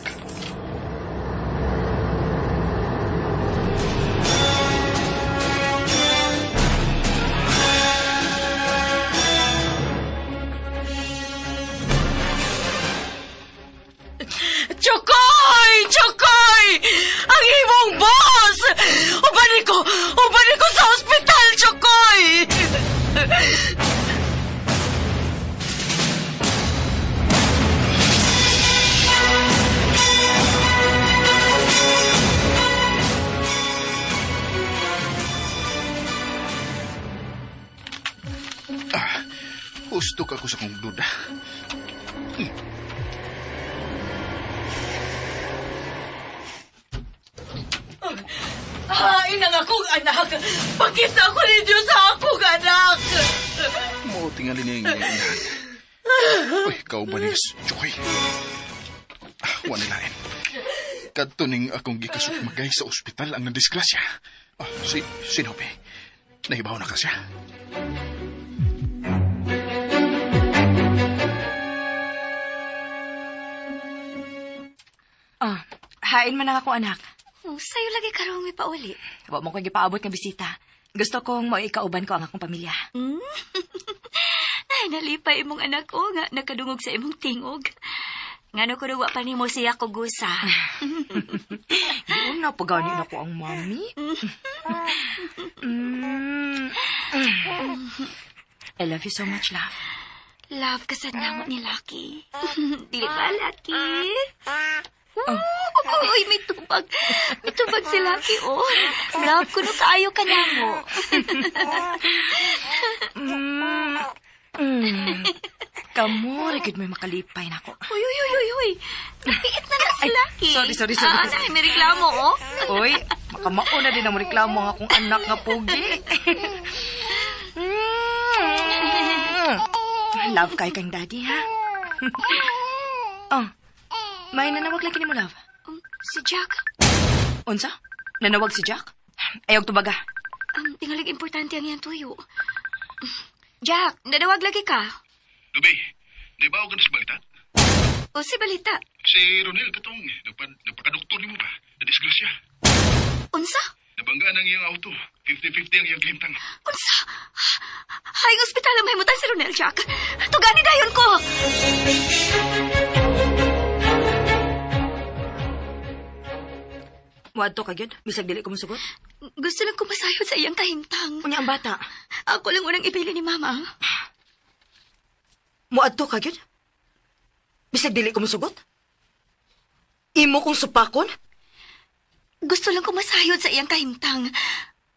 Chokoy! Chokoy! Ang imong boss! Uban ko sa ospital, Chokoy! Husto ka ko sa kong duda. Hain ang akong anak! Pakita ko ninyo sa akong anak! Mo tingali niya yung inahan. Uy, ikaw ba ni Chokoy? Wanilain. Kadto ning akong gikasukmagay sa ospital ang nadisgrasya. Si Nobe. Nahibaw na ka siya. Hain man ang akong anak. Oh, sa'yo lagi karong may pauli. Wa mo ko gipaabot nga bisita. Gusto kong maikauban ko ang akong pamilya. Ay, nalipay imong anak ko nga nakadungog sa imong tingog. Ngano ko wa pa nimo siya kugusa. Yun na, pagani na ko ang mami. I love you so much, love. Love kasad namo ni Lucky. Dili ba, Lucky? Oh. Uy, may tubag. May tubag si Lucky, oh. Love, kuno kaayo ka na mo. Kamu, rigid may makalipay na ako. Uy, uy, uy, uy, uy. Napiit na na si Lucky. Sorry. Ay, may reklamo, oh. Uy, makamauna din ang reklamo ang akong anak nga pogi. Love kay kang daddy, ha? Oh, may nanawag lagi ni mo, love. Si Jack. Unsa? Nanawag si Jack? Ayaw tubaga. Tingalig importante ang iyang tuyo. Jack, nanawag lagi ka. Gabi, di ba ako sa balita? O si balita. Si Ronel, katong, nagpakadoktor ni mo ba? Nadisgrasya. Unsa? Nabanggaan ang iyang auto. 50-50 ang iyang kahimtang. Unsa? Hay, ospital ang mahimutan si Ronel, Jack. Tugani dayon ko! Muadto ka, gyud? Bisag dili ko mosugot? Gusto lang ko masayod sa iyang kahimtang. Unya ang bata. Ako lang unang ipili ni Mama. Muadto ka, gyud? Bisag dili ko mosugot? Imo kong supakon? Gusto lang ko masayod sa iyang kahimtang.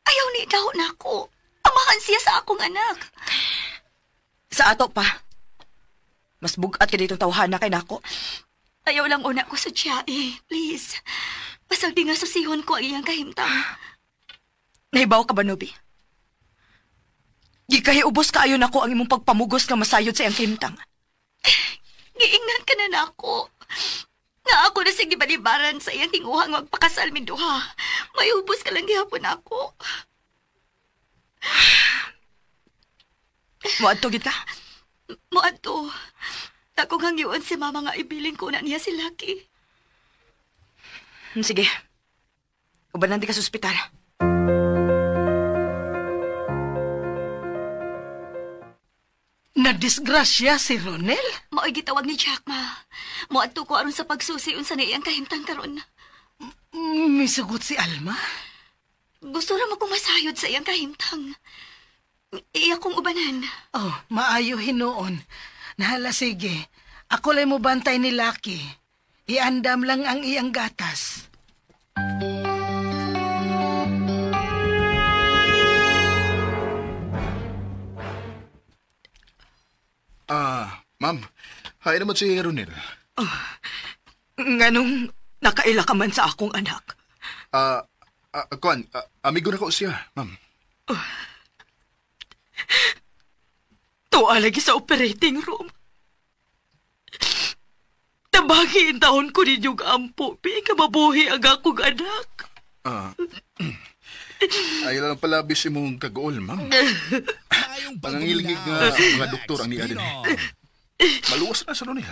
Ayaw ni daw na ako. Amahan siya sa akong anak. Sa ato pa. Mas bugat ka ditong tawhana kay nako. Ayaw lang una ko sa siya eh. Please. Basag di nga susihon ko ang iyang kahimtang. Nahibaw ka ba, Nobi? Gikahiubos kaayo nako ang imong pagpamugos nga masayod sa iyang kahimtang. Giingnan ka na nako. Nga ako na sige balibaran sa iyang tinguhang magpakasal minduha. May ubos ka lang gihapon ako. Muadto gid ka? Muadto. Akong hangyoon si Mama nga ibilin ko na niya si Lucky. Sige. Ubanan di ka sa ospital. Nadisgrasya si Ronel? Mao'y gitawag ni Jack, ma. Muadto ko aron sa pagsusi unsa na iyang kahimtang karon. Misugot si Alma? Gusto ra mo kong masayod sa iyang kahimtang. Iya kong ubanan. Oh, maayo hinuon. Nahala, sige. Ako lay mo bantay ni Lucky. Iandam lang ang iyang gatas. Ma'am, hay naman si Ronel. Oh, nganong nakaila ka man sa akong anak? Kuan, amigo na ko siya, ma'am. Oh. Tuwa lagi sa operating room. Tabagi in taon ko ninyong ampo, pi, mabuhi ang akong anak. Ayaw lang pala bis imong kagool, ma'am. Pangangilingig nga mga doktor ang niya din. Maluwas na sa Ronel.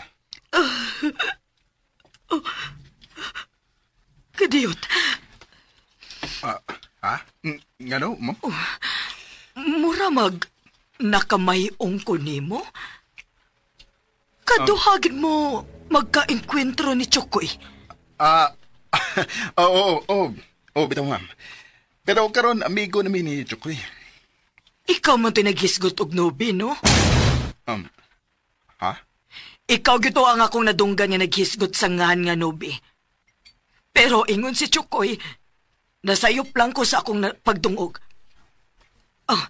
Oh. Kadiyot. Ha? Ngano, ma'am? Oh. Mura mag nakamayong ko nimo? Kaduhagin mo magka-enkwentro ni Chokoy. Oo, bitaw, ma'am. Pero karon amigo namin ni Chokoy. Ikaw man to'y naghisgot og nobi, no? Ha? Ikaw gito ang akong nadunggan nga naghisgot sa ngan nga nobi. Pero ingon si Chokoy, nasayop lang ko sa akong pagdungog. Oh,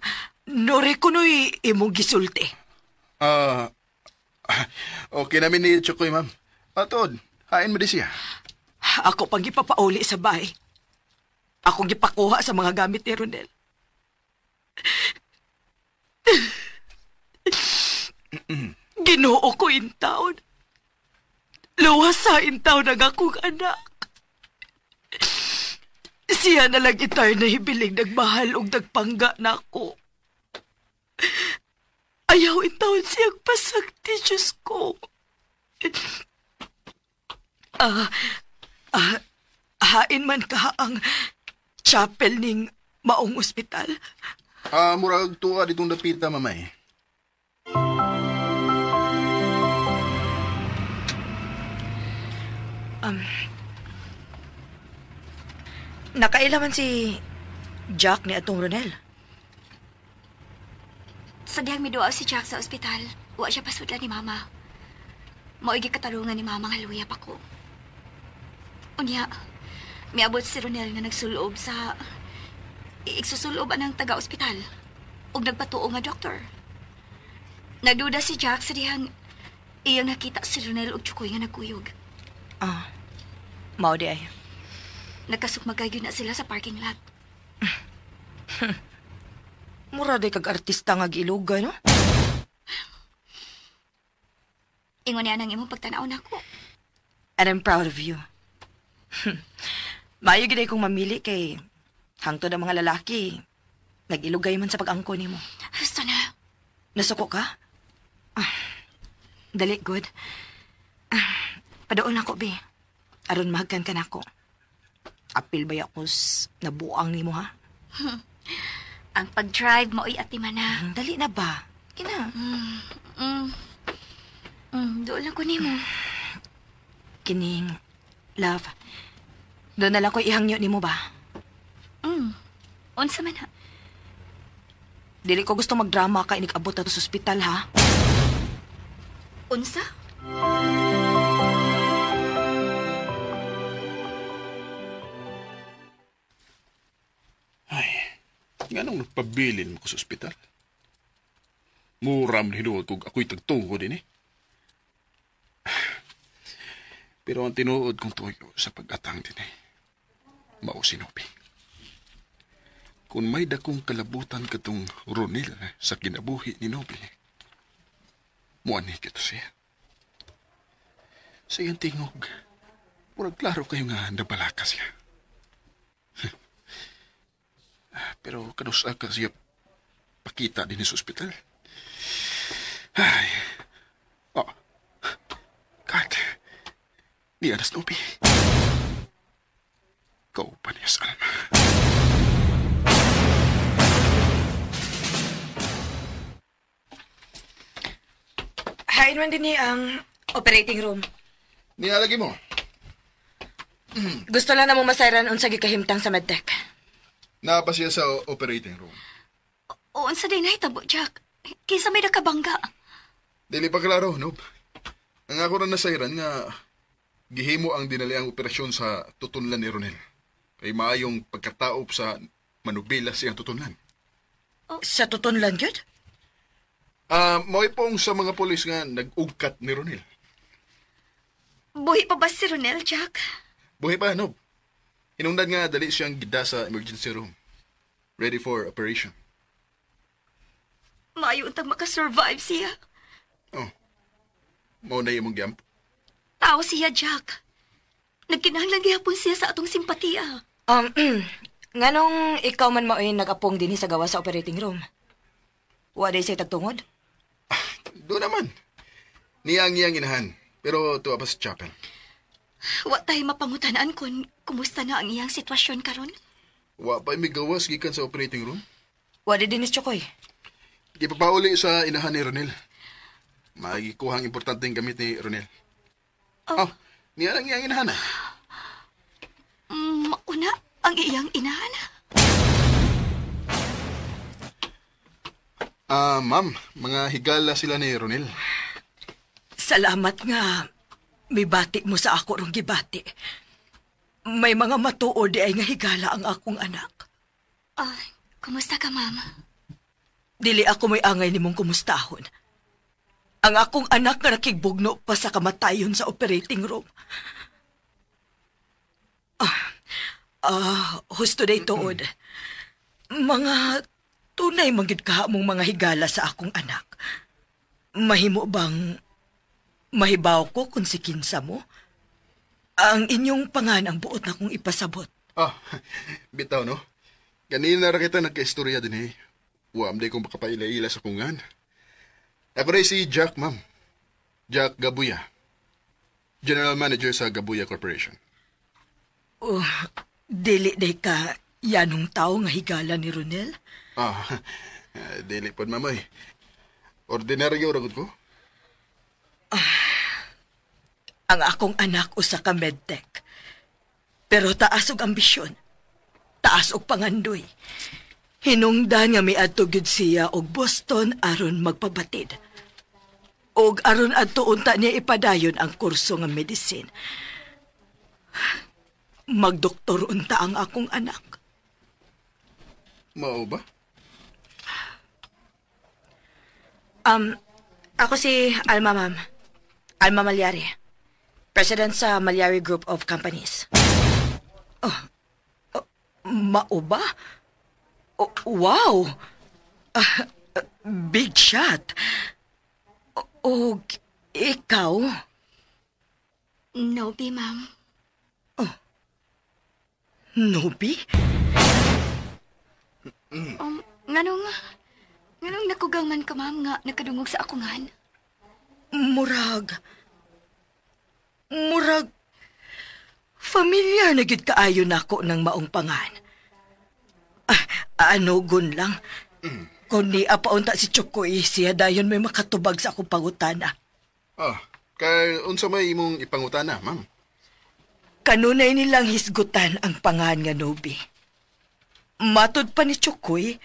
nori ko no'y imong gisulti. Okay namin ni Chokoy, ma'am. Atod, hain mo di siya. Ako pang gipapauli sa bahay. Akong gipakuha sa mga gamit ni Ronel. Ginoo ko in taon. Luwas sa in taon ang akong anak. Siya na lang itay na hibiling nagmahal og nagpangga na ako. Ayaw in taon siyang pasagti, Diyos ko. Hain man ka ang chapel ning maong ospital. Murag tuwa ditong dapita, mamay. Nakailaman si Jack ni atong Ronel. Sa diyang miduaw si Jack sa ospital, wa siya pasudlan ni Mama. Mao'y gikatarungan ni Mama nga luya pa ko. Unya, miabot si Ronel nga nagsulob sa... Igsusulob anang taga-ospital. Ug nagpatuo nga doktor. Nagduda si Jack sa dihang iyang nakita si Ronel og Chukoy nga nagkuyog. Ah, mao di ay. Nagkasukmagay na sila sa parking lot. Mura day kag artista nga giilugay, no? Ingon niya nang imong pagtanaw nako. And I'm proud of you. Maayo gid kong mamili kay hangtod ang mga lalaki nag-ilugay man sa pag-angko nimo. Gusto na. Nasuko ka? Ah, dali, good. Ah, padoon ako, be. Aron mahagkan ka nako. Apil ba ako nabuang nimo, ha? Ang pag-drive mao'y atimana. Dali na ba? Kina. Doon lang ko nimo. Kining, love. Doon na lang ko ihangyo nimo ba? Unsa man ha? Dili ko gusto magdrama ka inig-abot na to sa ospital, ha? Unsa? Ay, nganong nagpabilin mo ko sa ospital? Muram na hinuod kung ako'y tagtungo din eh. Pero ang tinuod kong tuyo sa pag-atang din eh, mao si Nobi. Kung may dakong kalabutan katong Ronel sa kinabuhi ni Nobi, muani kito siya. Sa iyang tingog, murag klaro kayo nga nabalaka siya. Pero kanusa ka siya pakita din sa ospital. Ay, oh, God, niya na Snoopy. Kaupan niya sa Alma. Hain man din ang operating room. Nialagi mo. Gusto lang na mo masayran unsa gikahimtang sa medtech. Naa pa siya sa operating room. O, unsa day nahitabo, Jack? Kinsa may nakabangga? Dili pa klaro, Nob. Ang ako ra nasayran nga gihimo ang dinaliang operasyon sa tutunlan ni Ronel. Kay maayong pagkataop sa manubila siyang tutunlan. Oh. Sa tutunlan gyud? Mao'y pong sa mga polis nga nag-ugkat ni Ronel. Buhi pa ba si Ronel, Jack? Buhi pa, Nob. Hinungdan nga dali siyang gida sa emergency room. Ready for operation. Maayo untang makasurvive siya. Oh. Mao na imong giampo. Tao siya, Jack. Nagkinahanglan gihapon siya sa atong simpatiya. Nganong ikaw man mao'y nag-apong dinhi sa gawa sa operating room? Wa day siya tagtungod? Doon naman. Niyang-iyang inahan. Pero tuwa pa sa chapel. Wa tayo mapangutanaan kung kumusta na ang iyang sitwasyon karon. Wa pa migawas gikan sa operating room. Wa di din ni Chokoy. Gipapauli sa inahan ni Ronel. Magikuhang importanteng gamit ni Ronel. Oh, niya lang iyang inahan. Mauna ang iyang inahan. Ma'am, mga higala sila ni Ronel. Salamat nga. May bati mo sa ako rong gibati. May mga matuod ay nga higala ang akong anak. Kumusta ka, ma'am? Dili ako may angay nimong kumustahon. Ang akong anak nga nakigbugno pa sa kamatayon sa operating room. Husto day tuod. Mga tunay manggid ka mong mga higala sa akong anak. Mahimo bang mahibaw ko kung si kinsa mo? Ang inyong pangan ang buot na kong ipasabot. Bitaw, no? Ganina ra kita nagka-istorya din eh. Wa amday kong makapaila-ila sa kungan. Ako rin si Jack, ma'am. Jack Gabuya. General Manager sa Gabuya Corporation. Oh, dili day ka yanong tao nga higala ni Ronel? Dili pod, ma'am. Ordinaryo ra gud ko. Ang akong anak usa ka medtech. Pero taas og ambisyon. Taas og pangandoy. Hinungdan nga miadto gyud siya og Boston aron magpabatid. Og aron adto unta niya ipadayon ang kurso nga medicine. Magdoktor unta ang akong anak. Mao ba? Ako si Alma, ma'am. Alma Malyari. President sa Malyari Group of Companies. Oh, mao ba? Oh, wow! Big shot! O ikaw? Nobi, ma'am. Oh. Nobi? Nganong nakugang man ka, ma'am, nga nakadungog sa akungan? Murag, familiar na gid kaayo nako ng maong pangan. Ano gun lang. Kung ni apaunta si Chokoy, siya dayon may makatubag sa akong pangutana. Kay unsa may imong ipangutana, ma'am? Kanunay nilang hisgutan ang pangan nga Nobi. Matod pa ni Chokoy,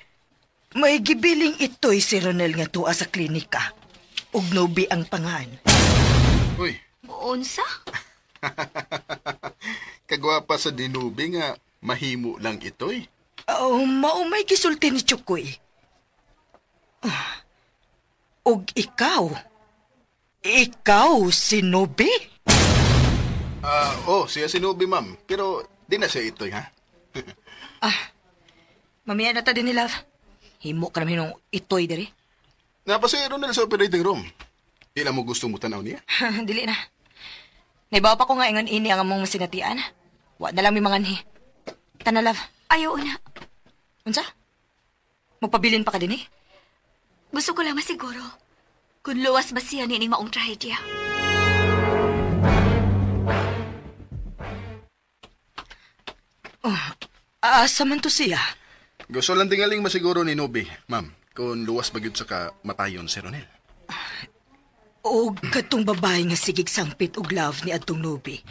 may gibiling ito'y si Ronel nga tuwa sa klinika. Ug Nobi ang pangan. Uy. Unsa? Kagwapa sa dinubi nga mahimo lang ito'y. Oh, maumay gisulti ni Chokoy. Og ikaw? Ikaw si Nobi? Siya si Nobi, ma'am. Pero di na siya ito'y, ha? Mamaya na ta din ni Love. Himo ka naman yung itoy diri. Napa si Ronel sa operating room. Di na mo gusto mo tanaw niya? Dili na. Naibaw pa ko nga ingon ini ang among masinatian. Wa na lang may manganhi. Tana, Love. Ayaw na. Unsa? Magpabilin pa ka din eh? Gusto ko lang masiguro kung luwas ba siya nining maong trahedya. Asa man to siya? Gusto lang tingaling masiguro ni Nobi, ma'am, kung luwas ba gyud sa kamatayon si Ronel. O katong babae nga sigig sangpit og love ni adtong Nobi.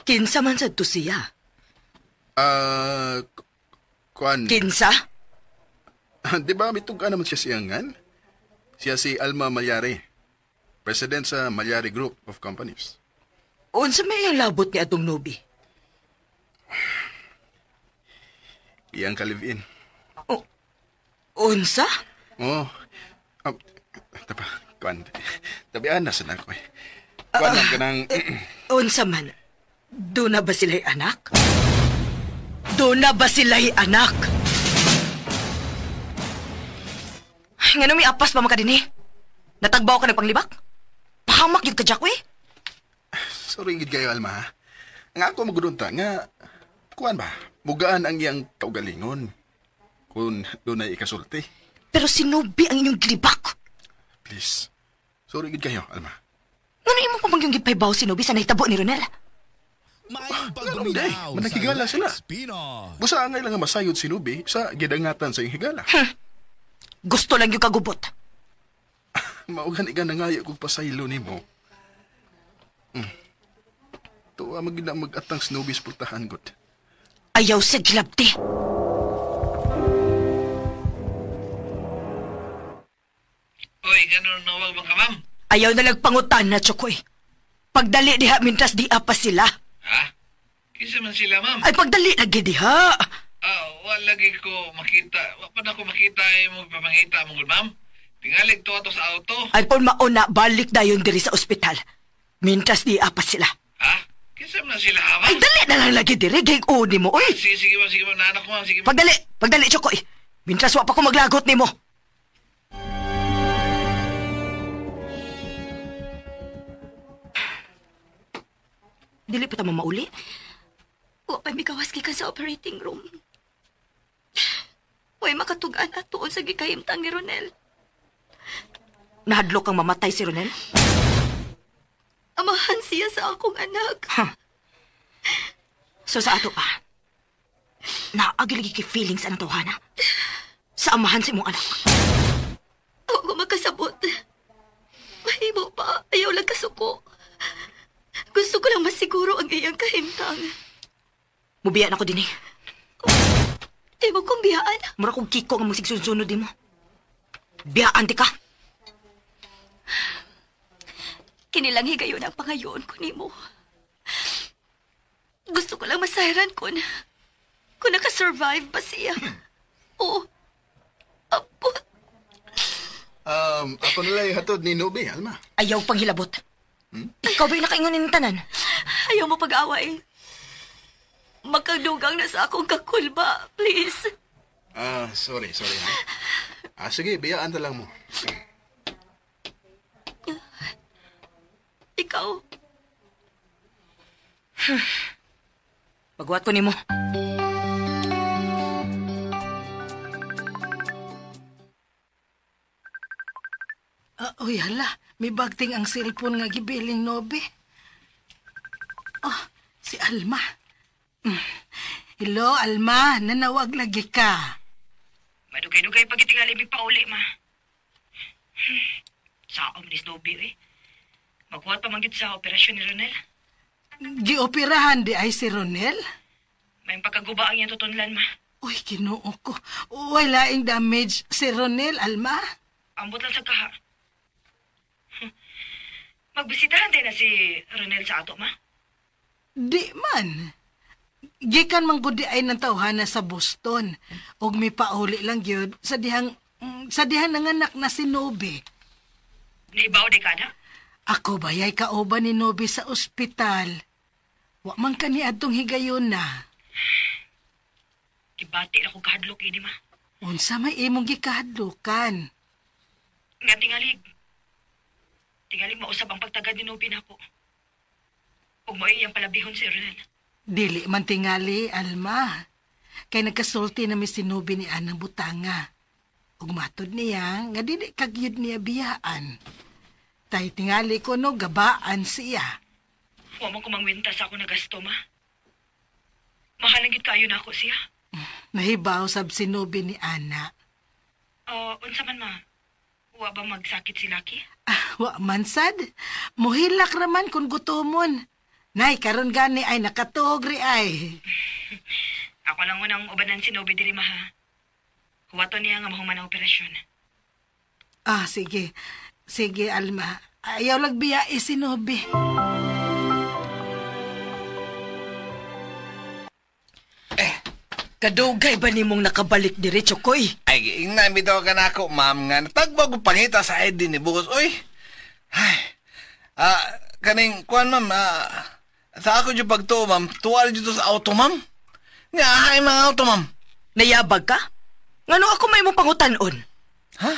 Kinsa man sad to siya? Kuan. Kinsa? Di ba mitug-an naman siya siyangan? Siya si Alma Malyari, president sa Malyari Group of Companies. Unsa may iyang labot ni adtong Nobi? Iyang ka-live-in. Oh, unsa? Oh. Tapa, kuan. Tabian na sa nako eh. Kuan lang kanang... Unsa man? Doon na ba sila'y anak? Doon na ba sila'y anak? Nga may apas pa makadini? Natagbaw ka nagpanglibak? Pahamak yun ka, Jack, eh. Sorry, gid kayo, Alma. Nga ako magudunta, nga... Kuan ba? Mugaan ang iyang kaugalingon. Kung doon ay ikasulti. Pero sinubi ang inyong gilibak. Please. Sorry, gid kayo, Alma. Ngano imo pa bang yung gipaybaw si Nobi sa nahitabo ni Ronel? Maayong pagpaminaw sa Manakigala sila. Busa angay lang nga masayod si Nobi sa gidangatan sa iyang higala. Gusto lang yung kagubot. Maugan ika nangayo kog pasaylo nimo. Tuwa magina mag-atang si Nobi sa pultahan god. Ayaw sa gilabti. Uy, ganun nawag bang ka, ma'am? Ayaw na lagpangutan na, Chokoy. Pagdali diha, mintras di pa sila. Ha? Kinsa man sila, ma'am? Ay, pagdali lagi diha. Wala lagi ko makita. Wa pa na ko makita imong pamangita mo, ma'am. Tingalig to ato sa auto. Ay, kung mauna, balik dayon diri sa ospital. Mintras di pa sila. Ha? Kinsa man sila, ha, ma'am? Ay, dali na lang lagi diri. Gig-uni mo, uy. Sige, ma'am. Sige, ma'am. Naanak ko, ma'am. Sige, ma'am. Pagdali, pagdali, Chokoy. Mintras wa pa ko maglagot nimo. Dili pa ta mamauli? Wa pa migawas gikan sa operating room. Way makatug-an atuon sa gikahimtang ni Ronel. Nahadlok kang mamatay si Ronel? Amahan siya sa akong anak. Huh. So sa ato pa, naagiligi kay feelings ang tawhana. Sa amahan sa imong anak. Ako makasabot. Mahimo pa, ayaw lang kasuko. Gusto ko lang masiguro ang iyang kahimtang. Mubiyan ako din eh. Di mo kong biyaan. Mura kong kiko nga magsigsunod din mo. Biyaan di ka. Kinilang higayon ang pangayon ko nimo. Gusto ko lang masayran kung nakasurvive ba siya. Oo. Apo. Ako nala'y hatod ni Nobi, Alma. Ayaw pang hilabot. Ikaw ba'y nakaingon ng tanan? Ayaw mo pag-away. Makadugang na sa akong kakulba, please. Sorry, ha? Sige, biyaan na lang mo. Ikaw. Pagwat ko nimo. Uy, hala. May bagting ang cellphone nga gibiling Nobi. Oh, si Alma. Hello, Alma. Nanawag lagi ka. Madugay-dugay pag itingalibig pa uli, ma. Saom ni Nobi, eh. Magkuhat pa manggit sa operasyon ni Ronel. Gioperahan di ay si Ronel? May pagkaguba ang iyang tutunlan, ma. Uy, Ginoo ko. Uy, laing damage si Ronel, Alma. Ambot lang sa kaha. Magbisitahan din na si Ronel sa ato, ma? Di man. Gikan man gud di ay ng tawhana sa Boston. Og may pauli lang gyud sa dihang nanganak na si Nobi. Naibaw di ka na? Ako bayay kauban ni Nobi sa ospital. Wa man kani adtong higayon na. Gibati na ko kahadlok ini, ma. Unsa may imong gikahadlokan? Nga tingalig mausab ang pagtagad ni Nobi nako. Ug mo'y iyang palabihon si Ronel. Dili man tingali, Alma. Kay nagkasulti na mi si Nobi ni Anang Butanga. Ug matod niya nga dili kagyud niya biyaan. Tay tingali ko no gabaan siya. Wa man ko mangwinta sa ako nagasto, ma. Mahalang gid kaayo nako siya. Nahibaw sab si Nobi ni Ana. Unsa man, ma? Wa ba magsakit si Lucky? Wa man sad. Muhilak raman kung gutomon. Nay, karon gani ay nakatuog ri ay. Ako lang unang ubanan si Nobi diri, ma, ha. Huwaton niya nga mahuman ang operasyon. Sige. Sige, Alma. Ayaw lagbiya si Nobi. Kadugay ba nimong nakabalik diri, Chokoy? Ay, ingnan bitaw ka na ako, ma'am, nga natagbaw ko pangita sa ID ni Bukos. Uy! Ay! Kaning, kuan, ma'am, sa ako dyan pagtuo, ma'am, tuwa dyan sa auto, ma'am. Nga, ay mga auto, ma'am. Nayabag ka? Ngano ako may mong pangutanon? Ha?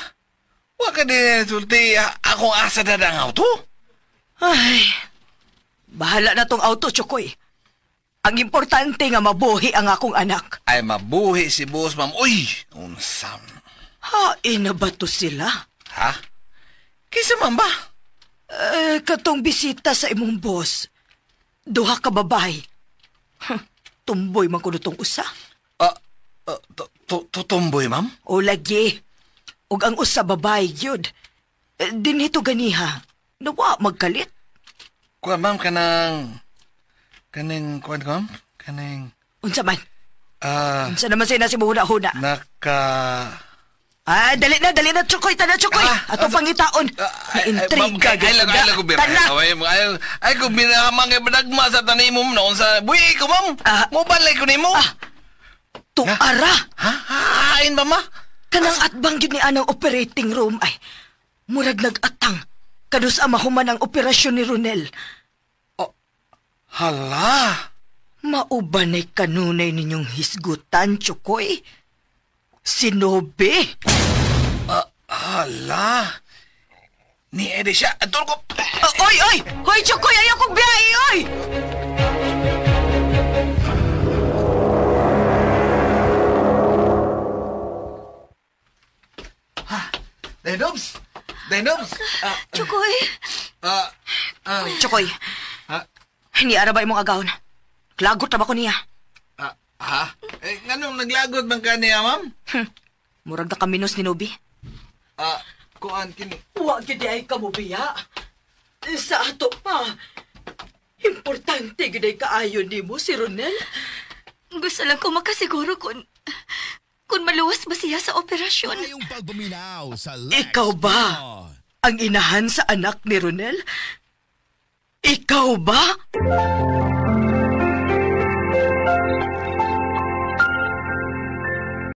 Wa ka din sulti, akong asa na ang auto? Ay, bahala na tong auto, Chokoy. Ang importante nga mabuhi ang akong anak. Ay, mabuhi si boss, ma'am. Uy, unsam. Hain na ba to sila? Ha? Kisa man ba? Katong bisita sa imong boss. Duha ka babae. Tumboy man kuno tong usa. Tumboy, ma'am? O lagi. Ug ang usa babae gyud. Dinhito ganiha. Nawa magkalit. Kuan, ma'am, kanang... Kaning, kuan ko, ma'am? Kaning... Unsa man? Unsa naman sa'yo na si buhuna-huna? Naka... Ah, dali na, Chokoy, tana, Chokoy! Ato pangitaon. Na-intriga, Ay, lang, ko, Tana! Ay, kung binamang kay badagma sa tanimom noon sa... Buhi ko, ma'am! Mobalay ko nimo! Tuara! Ha? Hain ba, ma? Kanang atbang yun ni anang operating room ay... Murag nag-atang. Kadus ang mahuman ang operasyon ni Ronel. Hala! Maubanay kanunay ninyong hisgutan, Chokoy. Sinobe! Hala! Ni Eddie siya. Atur ko! Oy, oy! Hoy, Chokoy! Ayaw kong biyahe, oy! Ha? Denobs! Denobs! Chokoy! Chokoy! Ha? Niara ba imong agawon? Lagot na ba ko niya? Ha? Eh, nganong naglagot man ka niya, ma'am? Murag na kaminos ni Nobi. Kuan kini. Wa gid ay kamubiya. Sa ato pa. Importante gid ay kaayo nimo si Ronel. Gusto lang ko makasiguro kung maluwas ba siya sa operasyon. Sa Lex Ikaw ba ang inahan sa anak ni Ronel? Ikaw ba?